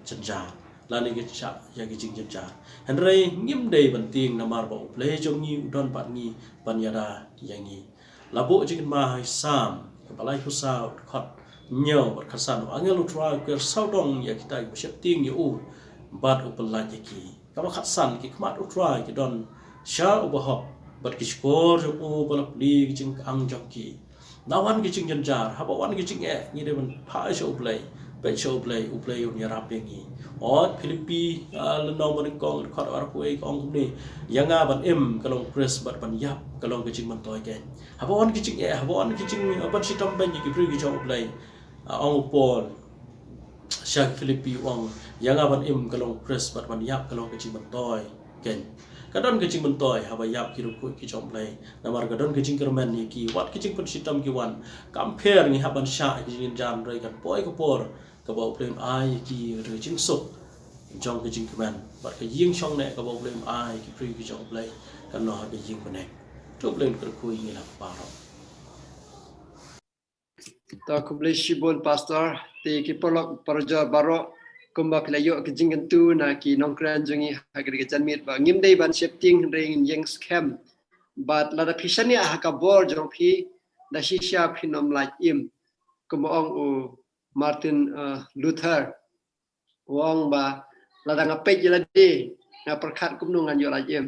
jynjar lane kin shah ïa ki jingjynjar. Hynrei ngim dei ban tieng namar ba U Blei jong ngi u don bad ngi ban ïada ïa ngi. La buh jingkynmaw ha i Salm kaba laiphew saw, dkhot hynñiew bad khatsan: U angel U Trai u ker sawdong ïa kita kiba sheptieng ïa u bad u pyllait ïa ki. Kaba khatsan: Ki khmat U Trai ki don sha uba hok, bad ki shkor jong u ba la plie ki jingkang jong ki. Haba wan ki jingjynjar, haba wan ki jingeh, ngi dei ban phai sha U Blei, peit sha U Blei, U Blei un ïarap ïa ngi. Ot Philippi, ah, lynnong banyngkong, dkhot arphew wei ka ong kumne: Ïa nga ban im ka long Khrist bad ban ïap ka long ka jingmyntoi keiñ. Haba wan ki jingeh, haba wan ki jing, ah, ban shitom beiñ ïa ki briew ki jong U Blei, ah, ong u Paul sha ki Philippi, u ong: Ïa nga ban im ka long Khrist bad ban ïap ka long ka jingmyntoi keiñ. Ka don ka jingmyntoi haba ïap ki riewkhuid ki jong U Blei, namar ka don ka jingkyrmen ïa ki. Wat ki jingpynshitom ki wan, kam pher ngi hap ban shah ïa ki jingjynjar, hynrei kan poi ka por kaba U Blei un ai ïa ki ka jingsuk jong ka jingkmen bad ka ïing shongneh kaba U Blei un ai ïa ki briew ki jong U Blei, kan long ha ka ïing bneng. To U Blei un kyrkhu ïa ngi la baroh. To khublei shibun Pastor. Te ki paralok parajor baroh, kumba phi la ïoh ka jingkyntu na ki nongkren jong ngi ha kane ka janmiet ba ngim dei ban sheptieng hynrei ngin ïeng skhem. Bad lada phi shaniah ha ka bor jong phi, da shisha phin ym lait im. Kumba ong u Martin, eh, Luther, u ong ba lada nga peit ïa lade, nga pyrkhat kumno ngan ïoh lait im.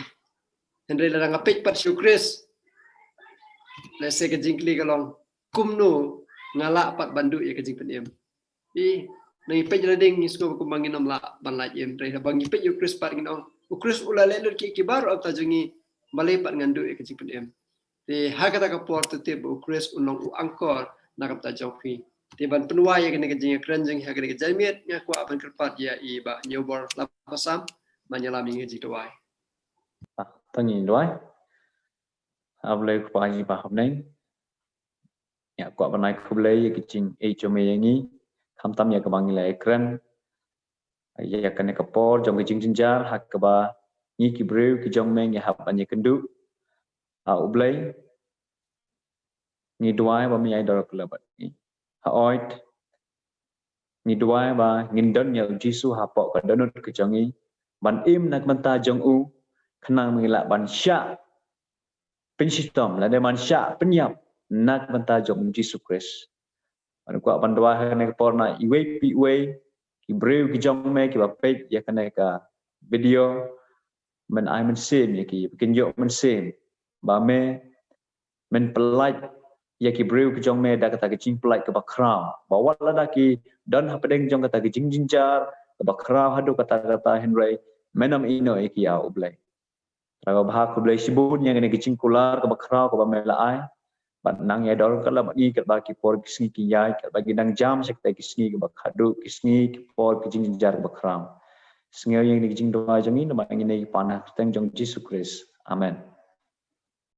Hynrei lada nga peit pat sha U Khrist, lehse ka jingkylli ka long, kumno nga lah pat ban duh ïa ka jingpynim? Ïa, ngi peit ïa lade ngi sngew kumba ngin ym lah ban lait im, hynrei haba ngi peit ïa U Khrist pat ngin ong, U Khrist u la leh lut kiei kiei baroh ha ka bynta jong ngi, balei pat ngan duh ïa ka jingpynim. Te ha kata ka por to tip ba u Khrist un long u angkor na ka bynta jong phi. Te ban pynwai ïa kane ka jingïakren jong ngi ha kane ka janmiet, nga kwah ban kyrpad ïa i Bah Hynñiewbor Lapasam ban ïalam ïa ngi ha ka jingduwai. Ah, to ngin duwai. A Blei Kpa jong ngi ba ha bneng, nga kwah ban ai khublei ïa ka jingïeit jong me ïa ngi, khamtam ïa kaba ngi la ïakren ïa kane ka por jong ka jingjynjar ha kaba ngi ki briew ki jong me ngi hap ban ïakynduh. A U Blei, ngi duwai ba me ïai dor kylla bad ngi. Hooid, ngi duwai ba ngin don ïa u Jisu hapoh ka dohnud ka jong ngi, ban im na ka bynta jong u, khnang ba ngi lah ban shah pynshitom lane ban shah pynïap na ka bynta jong u Jisu Khrist. Nga kwah ban duwai ha kane ka por na iwei pa iwei ki briew ki jong me kiba peit ïa kane ka video, men ai mynsiem ïa ki, pynïoh mynsiem ba me men pyllait ïa ki briew ki jong me da kata ka jingpyllait kaba khraw, ba wat lada ki don hapdeng jong kata ka jingjynjar kaba khraw haduh katta katta, hynrei men ym ïehnoh ïa ki, A U Blei. Trai babha, khublei shibun ïa kane ka jingkular kaba khraw kaba me la ai ban nang ïai dor kylla bad ngi katba ki por ki sngi ki ïaid, katba ngi dang jam sha kita ki sngi kaba khadduh, ki sngi ki por ki jingjynjar kaba khraw. Sngew ïa kane ka jingduwai jong ngi namar ngi ïa ngi pan ha ka kyrteng jong u Jisu Khrist. Amen.